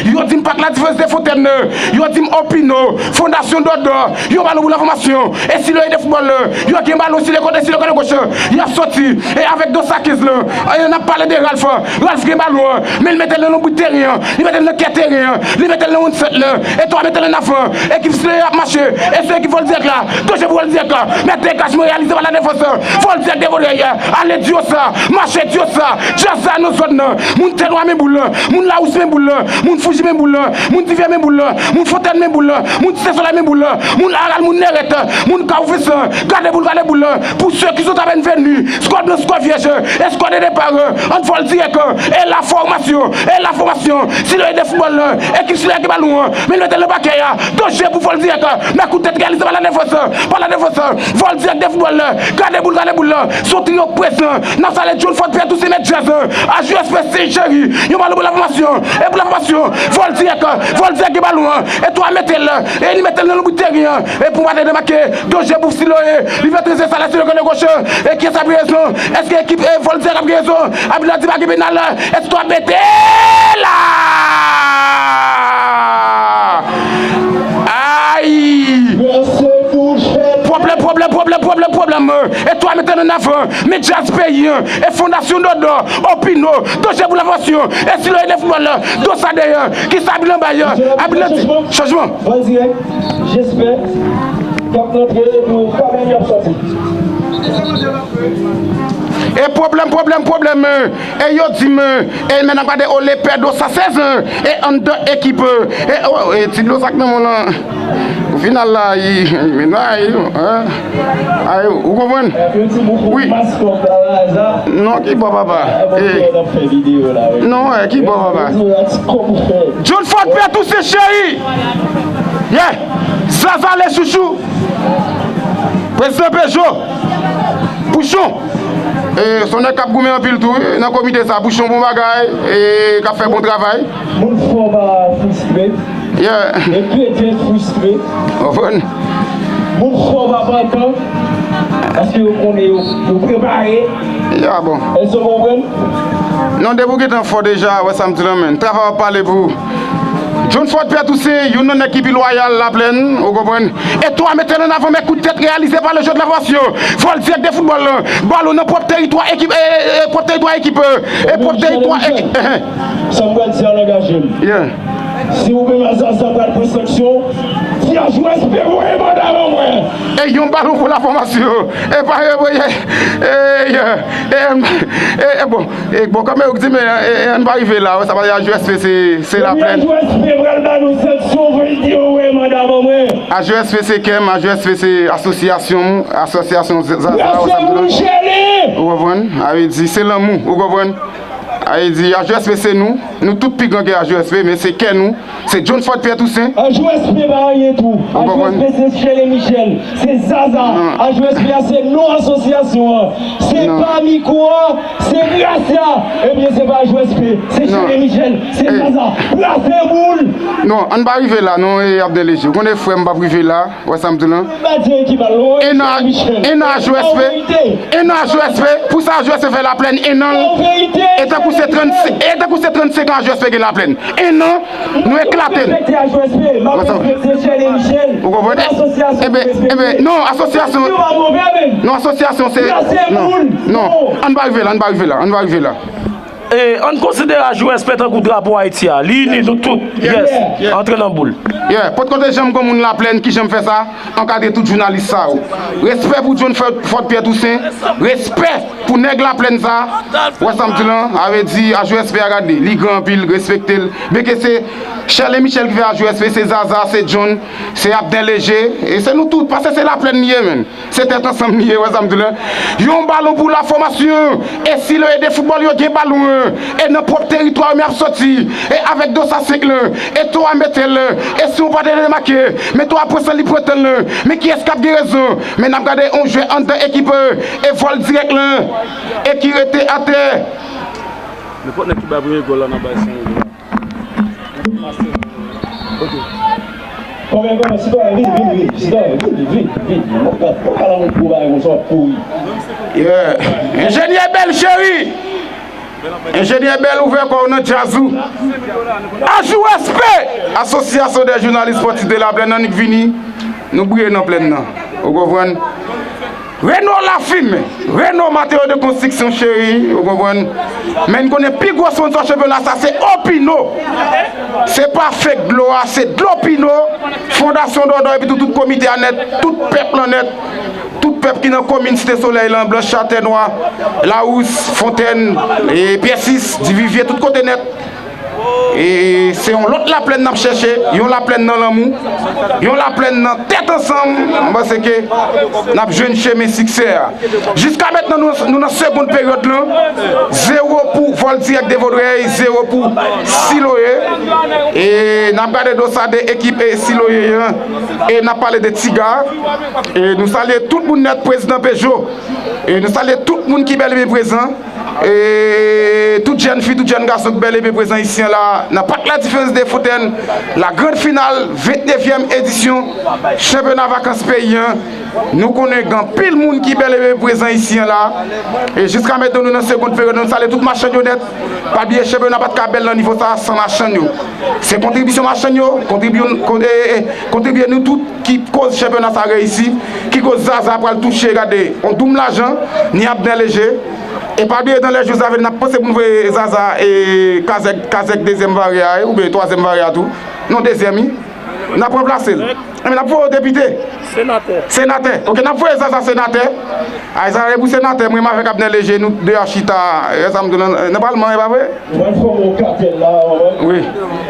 Yo di m Pak Ladifrans de Fontèn. Yo di m Opino. Fondasyon Dòdò. Yo balon pou la fòmasyon. E Siloye de foutbòl. Yo gen balon si le kote, si le kote goch. Y ap soti. E avèk Dos a kenz lan. E n ap pale de Ralph. Ralph gen balon an. Men l mete l nan lonbrit teren an. Li mete l nan kè teren an. Li mete l nan wonn sèt lan. E twa mete l ann avan. Ekip Siloye ap mache. E sou ekip Voldirèk la. Danje pou Voldirèk la. Men degajman reyalize pa ladefans. Voldirèk de Vodrey. Ale Diosa. Mache Diosa. Diosa nan zòn nan. Moun Tènwa men boul lan. Moun Lawous men boul lan. Moun Fouji men boul lan. Moun Divyè men boul lan. Moun Fontèn men boul lan. Moun Site Solèy men boul lan. Moun Aral, moun Nèrèt. Moun Kaw Vensan. Gade boul, gade boul lan. Pou sè ki sot apèn veni. Skwad blan, skwad vyèj. Skwad de depa. Ant Voldirèk e la fòmasyon. E la fòmasyon. Siloye de foutbòl lan. Ekip Siloye ki balon an. Men l mete l nan pakè a. Danje pou Voldirèk. Men kout tèt reyalize pa ladefans. Pa ladefans. Voldirèk de foutbòl lan. Gade boul, gade boul lan. Son triyo prezan. N ap salye John Ford Pierre Toussaint Mèt Djaz. A J S P C Jerry. Yon balon pou la fòmasyon. E pou la fòmasyon. Voldirèk. Voldirèk gen balon an. E twa mete l. E li mete l nan lonbrit teren an. E pou maten demake. Danje pou Siloye. Li fè treze sa la Siloye kote goch. E kiyès ap gen rezon? Èske ekip e Voldirèk ap gen rezon? Abid la di pa gen penal. Èske twa mete la? Ay! Pwoblèm, pwoblèm, pwoblèm. Pwoblèm, pwoblèm, e twa mete l an avan, men djaz peyi an, e fondasyon Dòdò, Opino, danje pou lavanmasyon, e si l ede foutbòl la, do sa dèyè, ki sa Abil anba, Abil nan chanjman. Vòl dirèk, Jesper, k ap rantre, epi Kamèl y ap sòti. E pwoblèm, pwoblèm, pwoblèm, e yo di m, e men n ap gade o lepè do sa sèz an, e anndan ekip, e o, e ti dlo sa k nan men w lan. Pou final la, i, men nan, i, ay, ou konprann? Wi. Non, ki bò papa? Non, ki bò papa? John Fort Pè Toussaint cheri. Yeah. Zaza le chouchou. Prezidan Pejo. Pouchon. E, se yon nèg k ap goumen anpil tou, wi, nan komite sa. Pouchon bon bagay, e, k ap fè bon travay. Moun fò pa fristre. Yeah. E kretyen fristre. Konprann? Moun fò pa pantan. Paske yo konnen yo, yo prepare. Ya, bon. Èske w konprann? Non, depi w gentan fò deja, wè sa m di lan, men. Travay w ap pale pou ou. John Fort Pè Toussaint, youn nan nèg ki pi lwayal Laplèn, ou konprann? E twa mete l an avan, men kout tèt reyalize pa le jeu de la passion. Vòl dirèk de foutbòl lan. Balon nan pwòp teritwa ekip, e, e, e, pwòp teritwa ekip, e, e, pwòp teritwa ekip. Sa m pral di a l angaje m. Yeah. Si ou menm a Zaza pral pran sanksyon, di a J S P voye manda ban mwen. E yon balon pou la fòmasyon. E pa e, e, e, e, e, e, bon, e, bon, kanmenm ou di, men, e, e, ann pa rive la, wè, sa pa a J S P, se, se Laplèn. J S P pral ba nou sanksyon, voye di yo voye manda ban mwen. A J S P se kè m, a J S P se asosyasyon m, asosyasyon Zaza, wè sa m di la. Ou konprann? A vle di, se lanmou, ou konprann? A vle di, a J S P se nou, nou tout pi gran ke a J S P, men se kè nou, se John Fort Pè Toussaint. A J S P pa anyen tou. A J S P se Chèlè Michèl, se Zaza. A J S P a se non asosyasyon an. Se pa mikwo a, se Gracia. Ebyen, se pa a J S P, se Chèlè Michèl, se Zaza. Brase boul! Non, ann pa rive la, non, e Abdel Leje. Ou konnen frè m p ap rive la. Wè sa m di lan? Enan, enan a J S P, enan a J S P, pou sa a J S P fè Laplèn enan l, e tankou se trannsenk, e tankou se trannsenk an a J S P gen Laplèn. Enan, nou eklate n. Wè sa. Ou konprann? Enben, enben, non, asosyasyon, non, asosyasyon se, non, non, ann pa rive la, ann pa rive la, ann pa rive la. E, ann konsidere a J S P tankou drapo Ayiti a. Li ini nou tout. Yes. Antre nan boul. Yeah. Potko te janm gon moun Laplèn ki janm fè sa, ankadre tout jounalis sa yo. Respè pou John Fort, Fort Pè Toussaint. Respè pou nèg Laplèn sa. Wè sa m di lan, a vle di a J S P a gade. Li gran anpil, respekte l. Byenke se Chèlè Michèl ki fè a J S P, se Zaza, se John, se Abdel Leje, e se nou tout, paske se Laplèn li ye, menn. Se tèt ansanm li ye, wè sa m di la. Yon balon pou la fòmasyon. E si le ede foutbòl yo gen balon an. E nan pwòp teritwa yo, men ap sòti. E avèk do sa senk lan. E twa mete l. E si w pa te demake. Men twa pran san li pran tan lan. Men kiyès k ap gen rezon? Men n ap gade yon jwè anndan ekip, e vòl dirèk lan. E ki rete atè. Nenpòt nèg ki bay premye gòl la nan bay san euro. Ok. Kòman, kòman, sitwayen, vin, vin, vin, sitwayen, vin, vin, vin, vin. Mwen, mwen, mwen, pale yon gwo bagay konsa, w ap kouri. Yeah. Enjenyè Bèl cheri. Enjenyè Bèl, ouvè kò w nan djaz ou. A J S P, Association des Journalistes Sportifs de la Plaine, annik vini, nou briye nan plèn nan. Ou konprann? Reno Lafim, Reno Matériaux de Construction cheri, ou konprann? Men n konnen pi gwo sponsò chanpyona sa se Opino. Se pa fake dlo a, se dlo Pino. Fondasyon Dòdò epi tou, tout komite a nèt, tout pèp lan nèt. Tout pèp ki nan komin Site Solèy lan, Blanch, Chatènwa, Lawous, Fontèn, e Pyè sis, Divivye, tout kote nèt. E se yon lòt Laplèn n ap chèche, yon Laplèn nan lanmou, yon Laplèn nan tèt ansanm. Mwen panse ke n ap jwenn chemen siksè a. Jiska mentnan, nou, nou nan segond peryòd lan. Zewo pou Vòl Dirèk de Vodrèy, zewo pou Siloye. E n ap gade do sa de ekip, e, Siloye an. E n ap pale de Tiga. E nou salye tout moun nèt, prezidan Pejo. E nou salye tout moun ki bèl e byen prezan. E tout jèn fi, tout jèn gason ki bèl e byen prezan isi an la, nan Pak Ladiferans de Fontèn, la grande finale, vennnevyèm edisyon chanpyona vakans peyi an. Nou konnen gen anpil moun ki bèl e byen prezan isi an la. E jiska mentnan nou nan segond peryòd, nou salye tout machann yo nèt. Pa bliye chanpyona pa t ka bèl nan nivo sa a san machann yo. Se kontribisyon machann yo, kontribyon, kon- e, e, kontribye nou tout ki koz chanpyona sa reyisi, ki koz Zaza pral touche, gade, yon doum lajan, ni Abner Léger. E pa bliye dan lè jou sa vini, n ap panse pou n voye Zaza e Kazèk, Kazèk dezyèm vare a, oubyen twazyèm vare a tou. Non, dezyèm, wi. N ap ranplase l. Enben, n ap voye w depite. Senatè. Senatè. Ok, n ap voye Zaza senatè. Ay, Zaza, e pou senatè, mwen menm avèk Abner Léger, nou de ap chita, e sa m di w nan, nan palman, e pa vre? Ou pral fòme yon katèl la, ou konprann? Wi.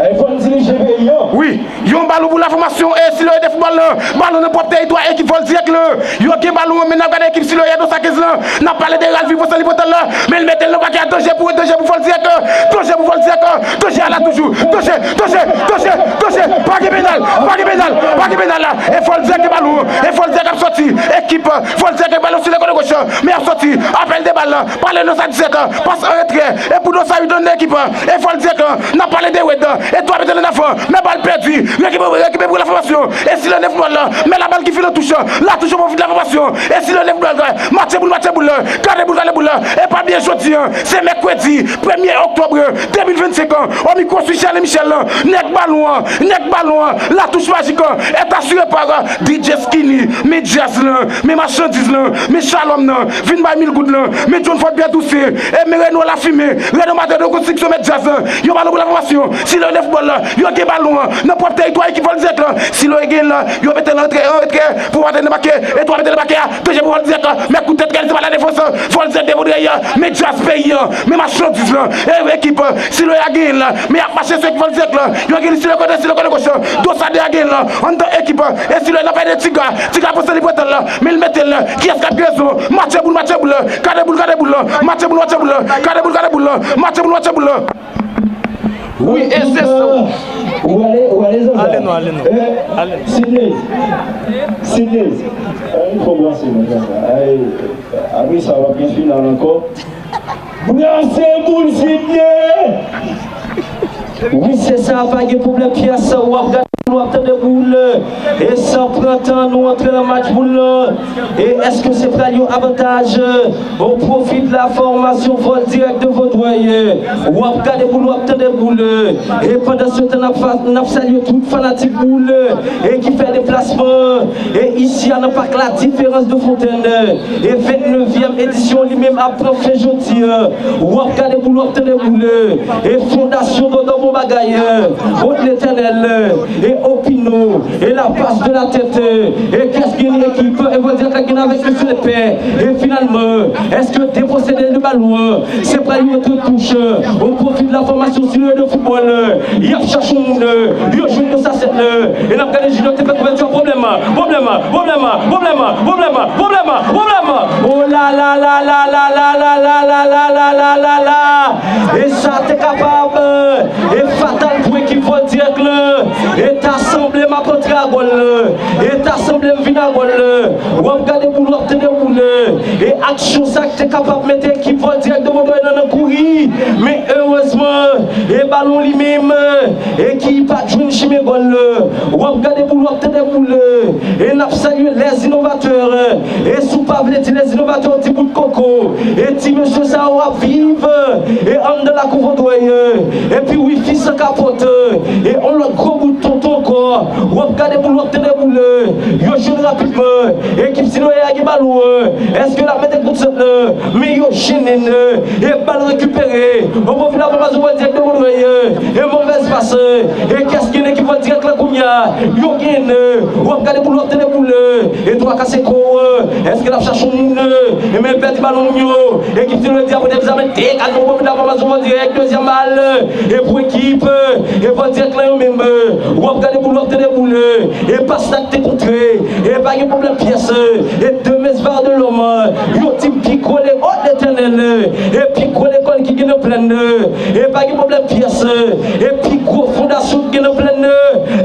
E fò n dirije peyi an. Wi. Yon balon pou la fòmasyon e Siloye de foutbòl lan. Balon nan pwòp tèritwa ekip Vòl Dirèk lan. Yo gen balon an, men n ap gade ekip Siloye a nan sa kenz lan. N ap pale de Ralphy Vincent Lipotal la. Men l mete l nan pakè a, danje pou, danje pou Vòl Dirèk lan. Danje pou Vòl Dirèk lan. Danje a la toujou. Danje, danje, danje, danje. Pa gen penal, pa gen penal, pa gen penal la. E Vòl Dirèk gen balon an. E Vòl Dirèk ap sòti. Ekip Vòl Dirèk gen balon sou lekòt goch lan. Men ap sòti. Apèl de bal lan. Pale nan sa disèt lan. Pas an retrè. E pou Dosa wi donn ekip. E Vòl Dirèk lan. N ap pale de Wed. E twa mèt an avan. Men bal pèdi. Rekipere, rekipere pou la fòmasyon. E Siloye de foutbòl lan. Men la bal ki fin an touch. La touch pou la fòmasyon. E Siloye de foutbòl lan. Matche boul, matche boul lan. Gade boul, gade boul lan. E pa bliye jodi an. Se mèkredi premye òktòb de mil vennsenk an. O mikwo sou Charles Michel lan. Nèg balon an. Nèg balon an. La touch majik lan. Est assuré par D J Skinny. Men djaz lan. Men machandiz lan. Men Shalom nan. Vin bay mil goud lan. Men John Ford Pierre Toussaint. E men Reno Lafime. Reno Matador Konstriksyon men djaz lan. Yo balon pou la fòmasyon. Siloye de foutbòl lan. Yo gen balon an. Nan pwòp tèritwa ekip Vòl Dirèk lan. Siloye gen l lan. Yo mete l an retrè, an retrè. Pou Matador debake. E twa mete l nan pakè a. Danje pou Vòl Dirèk lan. Men kout tèt, gade se pa la defans. Vòl Dirèk devou dèyè. Men djaz peyi an. Men machandiz lan. E ekip Siloye a genyen l lan. Men y ap mache sou ekip Vòl Dirèk lan. Yo gen li sou lekòt, sou lekòt goch lan. Dosa de a genyen l lan. Anndan ekip. E Siloye nan pale de Tiga. Tiga panse li pran tan l lan. Men l mete l lan. Kiyès k ap gen rezon? Matche boul, matche boul lan. Gade boul, gade boul lan. Matche boul, matche boul lan. Gade boul, gade boul lan. Matche boul, matche boul lan. Wi, e se sa. Ou ale, ou ale, Zaza. Ale non, ale non. Eh, ale non. Sidney. Sidney. Ay, fò w branche nou, Zaza. Ay, apre sa, w ap gen final ankò. Branche boul, Sidney. Wi, se sa, pa gen pwoblèm, pyès. W ap gade boul, w ap tande boul. E san pran tan, nou antre nan match boul lan. E èske se pral yon avantaj o pwofi de la fòmasyon Vòl Dirèk de Vodrèy? W ap gade boul, w ap tande boul. E pandan se tan, n ap fa-, n ap salye tout fanatik boul e ki fè deplasman e isi a nan Pak La Différence de Fontaine. E vennnevyèm edisyon li menm ap pran fen jodi a. W ap gade boul, w ap tande boul. E fondasyon Dòdò bon bagay. Kot Letènèl e Opino e la base de la tête. E kès gen ekip e Vòl Dirèk la gen avèk Mesye Lepè. E finalman, èske de posede de balon an? Se pral yon entretouch o pwofi de la fòmasyon Siloye de foutbòl. Y ap chache yon moun, yo jwenn nan sa sèt. E n ap gade Junior te fè kouvèti a. Pwoblèm, pwoblèm, pwoblèm, pwoblèm, pwoblèm, pwoblèm. O la la la la la la la la la la la la la la. E sa te kapab e fatal pou ekip Vòl Dirèk lan. E ta sanble m ap antre a gòl lan. E ta sanble m vin a gòl lan. W ap gade boul, w ap tande boul. E aksyon sa k te kapab mete ekip Vòl Dirèk de Vodrèy lan nan kouri. Men erezman, e balon li menm, e ki pa t jwenn chimen gòl lan. W ap gade boul, w ap tande boul. E n ap salye les innovateurs. E si w pa vle di les innovateurs, di bout koko. E ti mesye sa yo ap viv e anndan lakou Vodrèy. Epi wifi san kapòt. E on lòt gwo bout tonton ankò. W ap gade boul, w ap tande boul. Yo jwenn rapidman. Ekip Siloye a gen balon. Èske l ap mete kout sèt lan? Men yo jennen. E bal rekipere. An pwofit la fòmasyon Vòl Dirèk de Vodrèy. E movèz pas. E kès gen ekip Vòl Dirèk lan kounye a? Yo gen. W ap gade boul, w ap tande boul. E twa kase kou. Èske l ap chache yon moun? E men pèdi balon moun yo. Ekip Siloye di apre dèm sa men degaj an pwofit la fòmasyon Vòl Dirèk. Dezyèm bal. E pou ekip e Vòl Dirèk lan yo menm. W ap gade boul, w ap tande boul. E pas la k te kontre. E pa gen pwoblèm pyès. E de mes var de lòm. Yo di m pi gwo le, o Letènèl. E pi gwo lekòl ki gen nan plèn. E pa gen pwoblèm pyès. E pi gwo fondasyon ki gen nan plèn.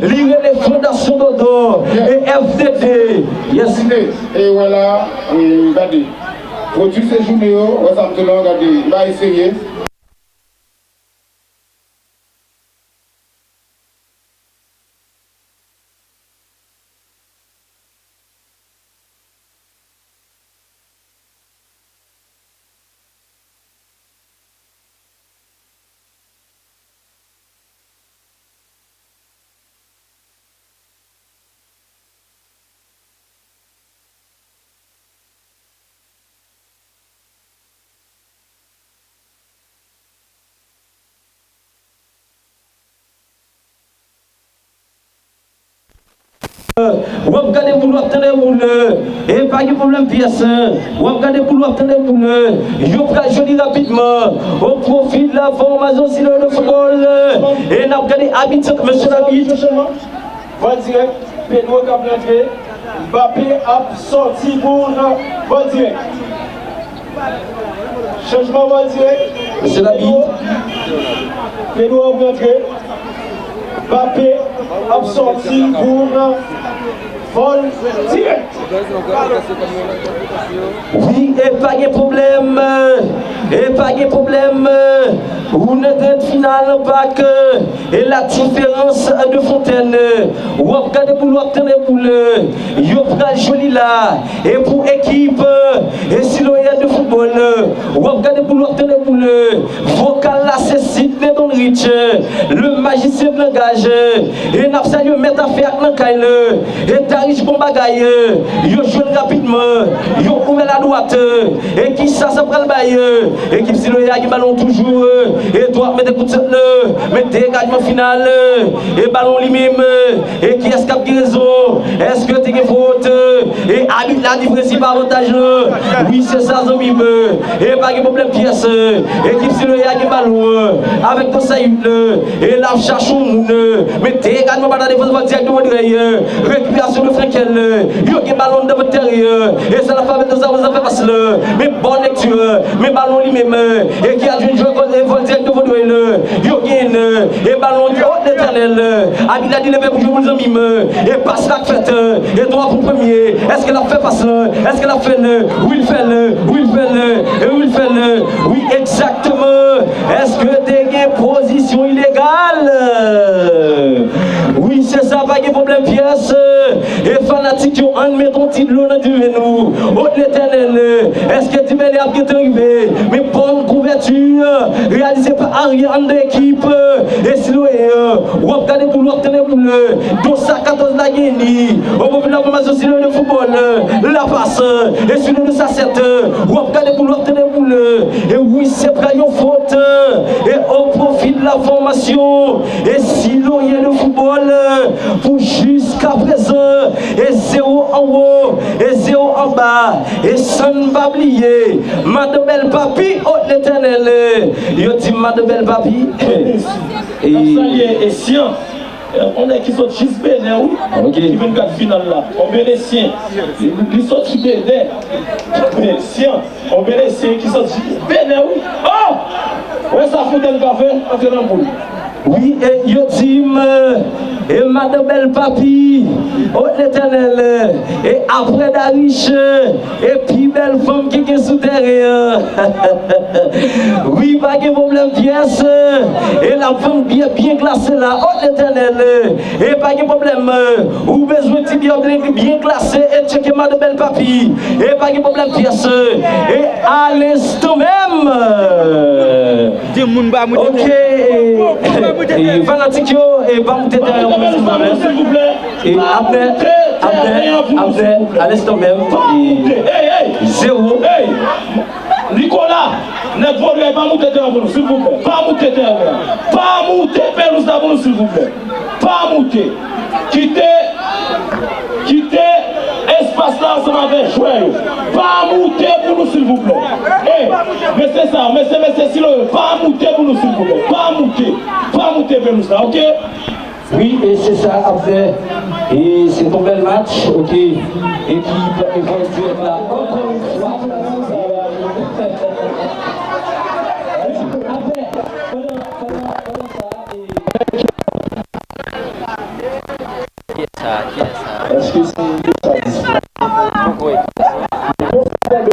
Li rele Fondasyon Dòdò. E F D D. Yes. E wè la, e gade. Pwodui sejounen yo, wè sa m di w la, gade, bagay serye. W ap gade boul, w ap tande boul. E pa gen pwoblèm pyès. W ap gade boul, w ap tande boul. Yo pral joli rapidman. Au profit de la formation Silo de football. E n ap gade abit, mesye labit. Vòl dirèk, Pedro k ap rantre, Mbappé ap sòti pou nan vòl dirèk. Chanjman vòl dirèk. Mesye labit. Pedro ap rantre, Mbappé ap sòti pou nan vòl dirèk. Wi, e pa gen pwoblèm, e pa gen pwoblèm. Ou nan grande finale nan pak, e la différence de fontaine. W ap gade boul, w ap tande boul. Yo pral joli la. E pou ekip, e Siloyè de football, w ap gade boul, w ap tande boul. Vokal la se Sidney Donrich, le magicien de langage. E n ap salye mèt afè ak nan kay la. E Darich bon bagay. Yo jwenn rapidman. Yo ouvè la dwat. E kisa sa pral bay? Ekip Siloyè a gen balon toujou. E dwat mete kout sèt la. Men degajman final. E balon li menm. E kiyès k ap gen rezon? Èske te gen fot? E abit la di prensip avantaj lan. Wi, se sa, zanmi m. E pa gen pwoblèm pyès. Ekip Siloyè a gen balon. Avèk Konsèy uit lan. E l ap chache yon moun. Men degajman pa nan defans, vòl dirèk de Vodrèy. Rekipirasyon de Frenkel. Yo gen balon anndan vant tèren. E sa l ap fè avèk Dozan, Dozan fè pas la. Men bòn lekti. Men balon li menm. E ki al jwenn jwè vòl, vòl dirèk de Vodrèy la. Yo gen, e balon, o Letènèl. Abit la di leve pou jwe pou l, zanmi m. E pas la k fèt. E twa pou premye. Èske l ap fè pas lan? Èske l ap fè l? Wi, l fè l. Wi, l fè l. E wi, l fè l. Wi, egzakteman. Èske te gen pozisyon ilegal? Wi, se sa, pa gen pwoblèm pyès. E fanatik yo, ann met yon ti dlo nan diven nou. O Letènèl, èske Dibèlè ap gentan rive? Men bòn kouvèti reyalize pa aryè anndan ekip. E Siloyè, w ap gade boul, w ap tande boul. Dosa katòz la gen li. Au profit de la formation Siloyè de football. La passe. E Siloyè de sa sèt. W ap gade boul, w ap tande boul. E wi, se pral yon fot. E au profit de la formation. E Siloyè de football. Pou jiskaprezan. E zewo anwo. E zewo anba. E san n pa bliye. Madan Bèl Papi, o Letènèl. Yo di Madan Bèl Papi. E n ap salye Esyan. E, yon nèg ki sot jis Benè, wi. Ok. Ki vin gad final la. Yon Benetyen. Li, li soti Benè. Benetyen. Yon Benetyen ki soti Benè, wi. Oh! Wè sa Fontaine ka fè? Antre nan boul. Wi, e yo di m, e Madan Bèl Papi, o Letènèl, e aprè Darich, e pi bèl fanm ki gen sou tèren an. Wi, pa gen pwoblèm pyès. E l ap vann byè byen glase la. O Letènèl, e pa gen pwoblèm. Ou bezwen ti byè byen, byen glase e tcheke Madan Bèl Papi. E pa gen pwoblèm pyès. E alesto menm. Di moun ba moute. Ok. E fanatik yo, e pa moute tèren an, silvouplè. E Abner, Abner, Abner, alesto menm. E zewo. Nikola, nèg Vodrèy, pa moute tèren pou nou, silvouplè. Pa moute tèren an. Pa moute pelouz la pou nou, silvouplè. Pa moute. Kite, kite espas la ansanm avèk jwè yo. Pa moute pou nou, silvouplè. E, mesye sa, mesye, mesye Siloyè, pa moute pou nou, silvouplè. Pa moute. Pa moute pelouz la, ok? Wi, e se sa ap fè. E se yon bèl match, ok. Ekip Evolve Direct la, ankò yon fwa. Apre, pandan, pandan, pandan sa, e, kiyès sa? Kiyès sa? Èske se kiyès sa? Poko wè kiyès sa. Bon, sa fè de.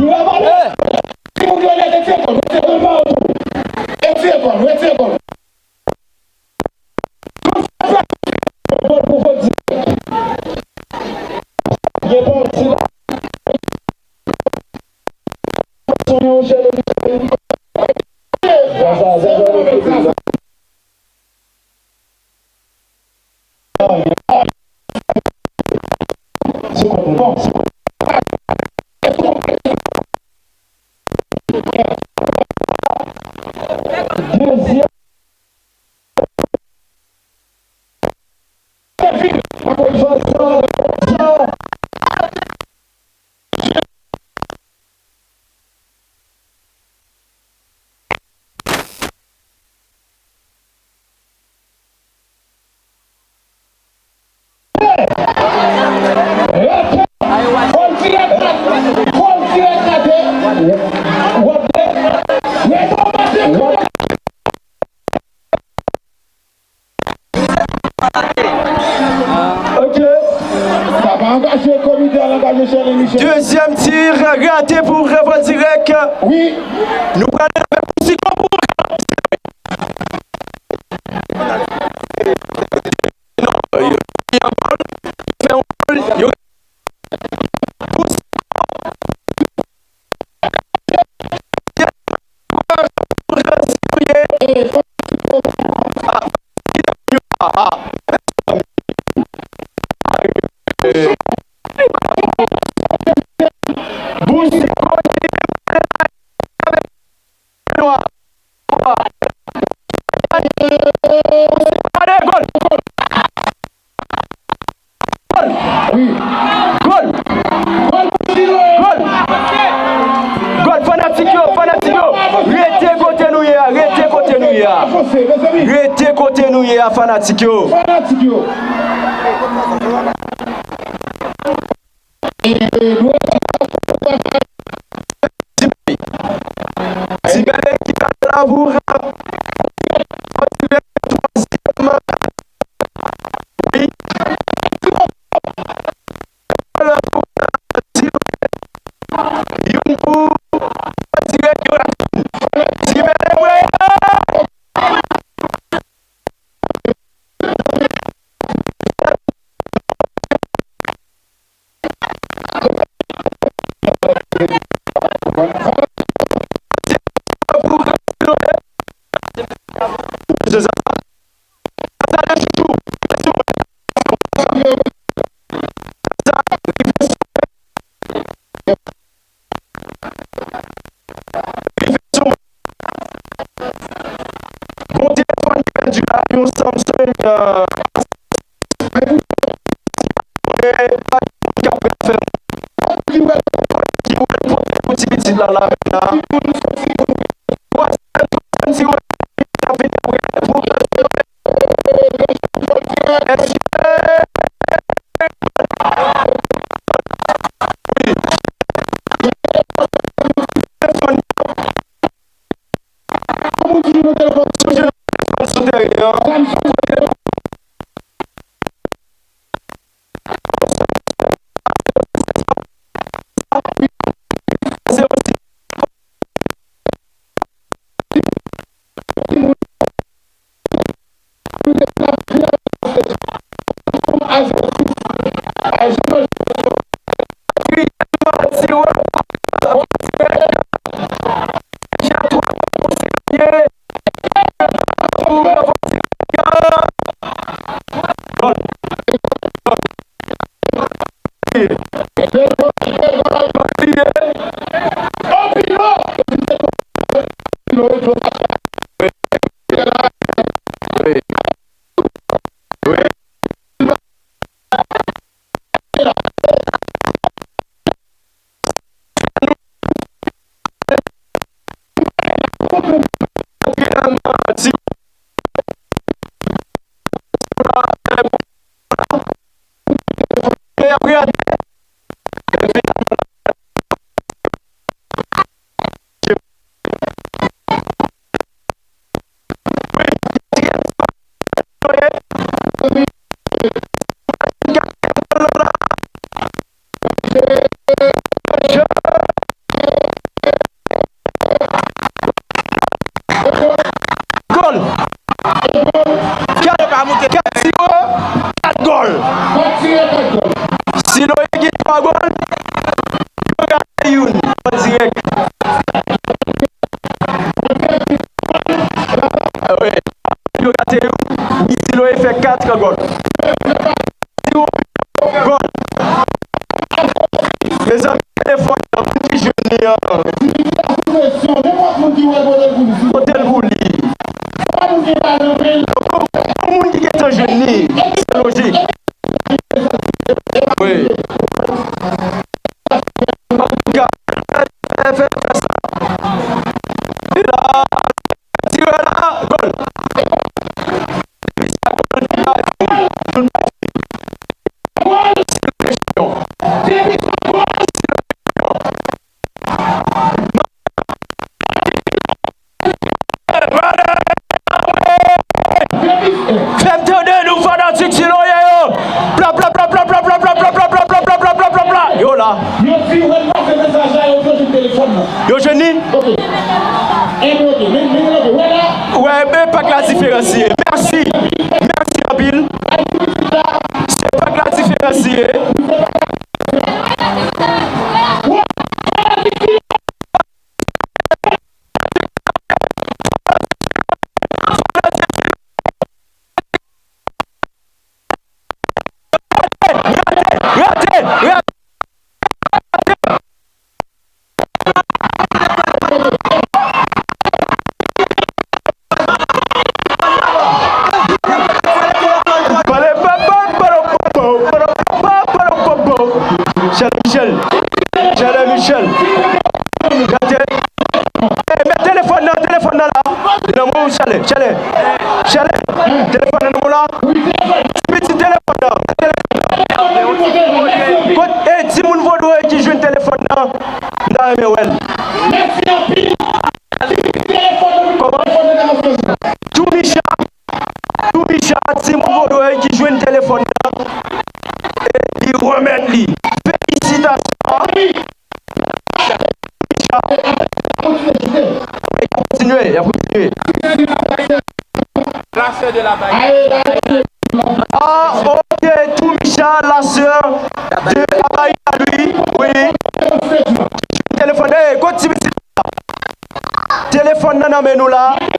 Ki ravalè? Si moun yo nèt, retire kò nou, retire kò nou. Retire kò nou, retire kò nou. Dezyèm. Ok. Sa pa angaje, komite a angaje Sherlyn Michel. Dezyèm ti rate pou Revòl Dirèk. Wi. Nou pral leve pou Sikon pou Gòl! Gòl! Gòl! Gòl! Gòl! Fanatik yo, fanatik yo! Rete kote nou ye a, rete kote nou ye a! Rete kote nou ye a, fanatik yo! Ti bèl ekip a la pou twazyèm. Youn pou twazyèm. Ti bèl ekip. Bon telefòn ki pèdi la, yon Samsung, euh, Wi. Wi. Gòl! Kat, kat tire, kat gòl! Siloye gen twa gòl, yo gade youn an dirèk. Wi. Yo rate youn. Wi, Siloye fè kat gòl. Gòl. Mezanmi, telefòn nan, moun ki jwenn li an. Kote l pou li? Pou moun ki gentan jwenn li, se lojik. Wi. Antouka, fè, fè, fè sa. E la, tire la, gòl. Depi sa gòl, depi sa gòl, depi sa gòl, fè m tande nou fanatik Siloye yo. Pla, pla, pla. Yo la. Yo di wè n pase mesaj la, yo jwenn telefòn nan. Yo jwenn li? Ok. Anben, ok. Men, men, ok. Wè la. Wè, men pak la diferans li ye. Mèsi. Mèsi anpil. Se pak la diferans li ye. Rate! Rate! Rate! Pale papa, palo popo, palo papa, palo popo. Chale Michel. Chale Michel. Gade. Eh, met telefòn nan, telefòn nan la. Nan men w, Chale, Chale. Chale. Telefòn nan men w la. Ti pitit, telefòn nan. Telefòn nan. Kot, eh, timoun vodou yo ki jwenn telefòn nan. M ta renmen wè l. Kòman? Toumicha, Toumicha, timoun vodou yo ki jwenn telefòn nan, e li remèt li. Felisitasyon. Toumicha. Y ap kontinye, y ap kontinye. Ah, ok, Toumicha, la sœur de Abaï, lui, wi. Telefòn, eh, kot ti pitit la? Telefòn nan nan men nou la. Ti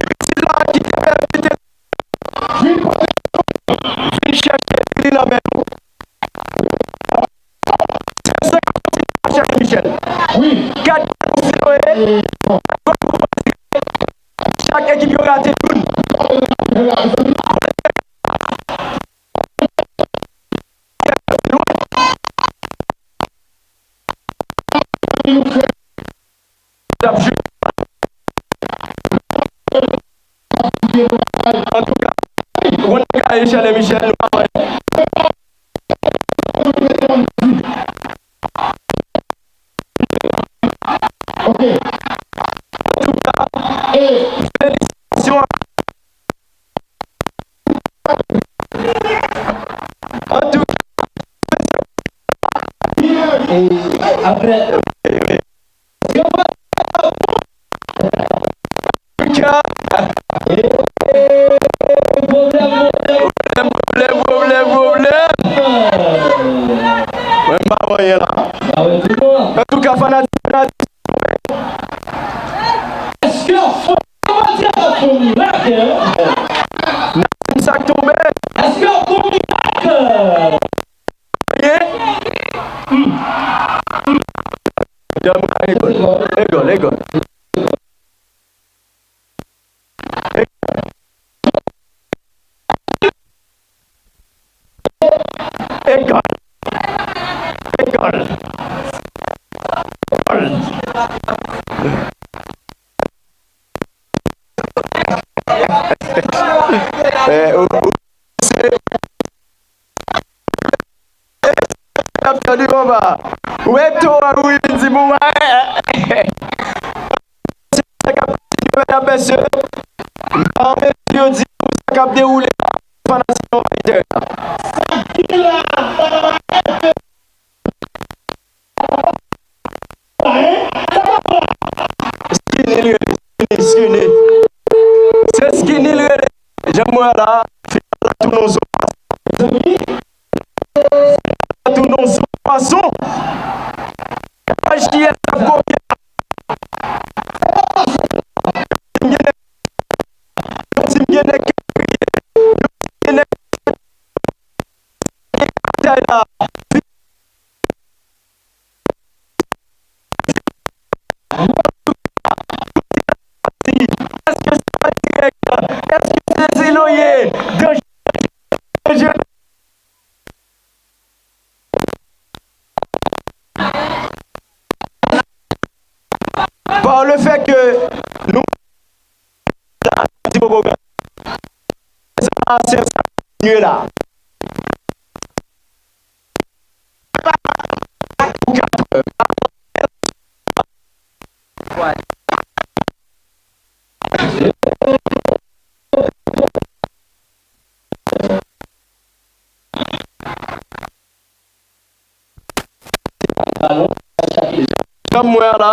pitit la ki te pèdi telefòn. Vin chèche li nan men nou. Chale Michel. Wi. Gad Siloye. Chak ekip yo rate youn. Antouka, bon bagay, Chale Michel, nou pa wè. Ok. Antouka, felisitasyon. Antouka, apre, Pwoblèm, pwoblèm, pwoblèm, pwoblèm. Mwen m pa wè anyen la. Antouka, fanatik, fanatik. Èske fò Bondye ap fè yon mirak? Sa k tonbe? Èske yon mirak? Ye? Egòl, egòl, egòl. Egòl. Egòl. Egòl. Eh, ou, ou, se, ap tande konpa. Ou wè to a, ou vin di pou mwen. Sa k ap kontinye, medam, mesye. M pa anmezi yo di nou sa k ap dewoule la, fanatik Envayitè a. Skinny li rele, Skinny, Skinny. Se Skinny li rele. Jan m wè la, final la tounen yon zo pwason. Final la tounen yon zo pwason. H T S ap kopye. Yo di m gen nèg, yo di m gen nèg k ap kriye. Yo di m gen nèg k ap batay la. Èske se pa dirèk? Èske se zilo ye? Danje, danje. Par le fait que nou la, ti bobo, sa, se sa, kontinye la. Jan m wè a la.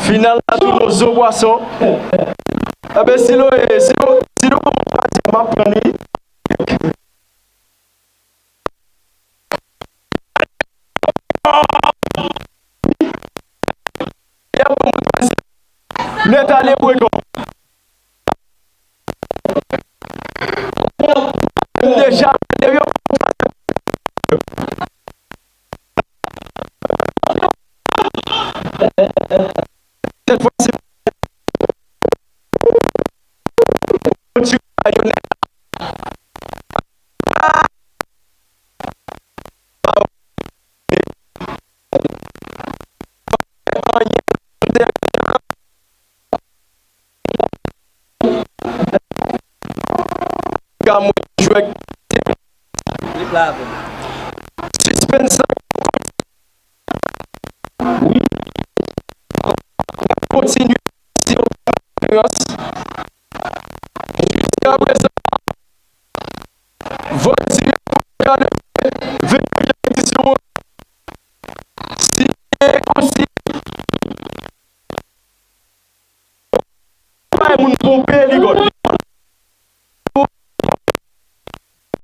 Final la tounen yon zo pwason. Enben, si nou, si nou, si nou ban mwen twazyèm, m ap pran li. Nèt ale pou ekò. Deja, depi yo, cette fois-ci, Gade mwen jwe. Li la avè m. Suspense la. Wi. Kontinye. Si yon konferans. Jiska prezan. Vòt dirèk pou gade venn edisyon an. Si e konsi. Bay moun ponpe li gòt li.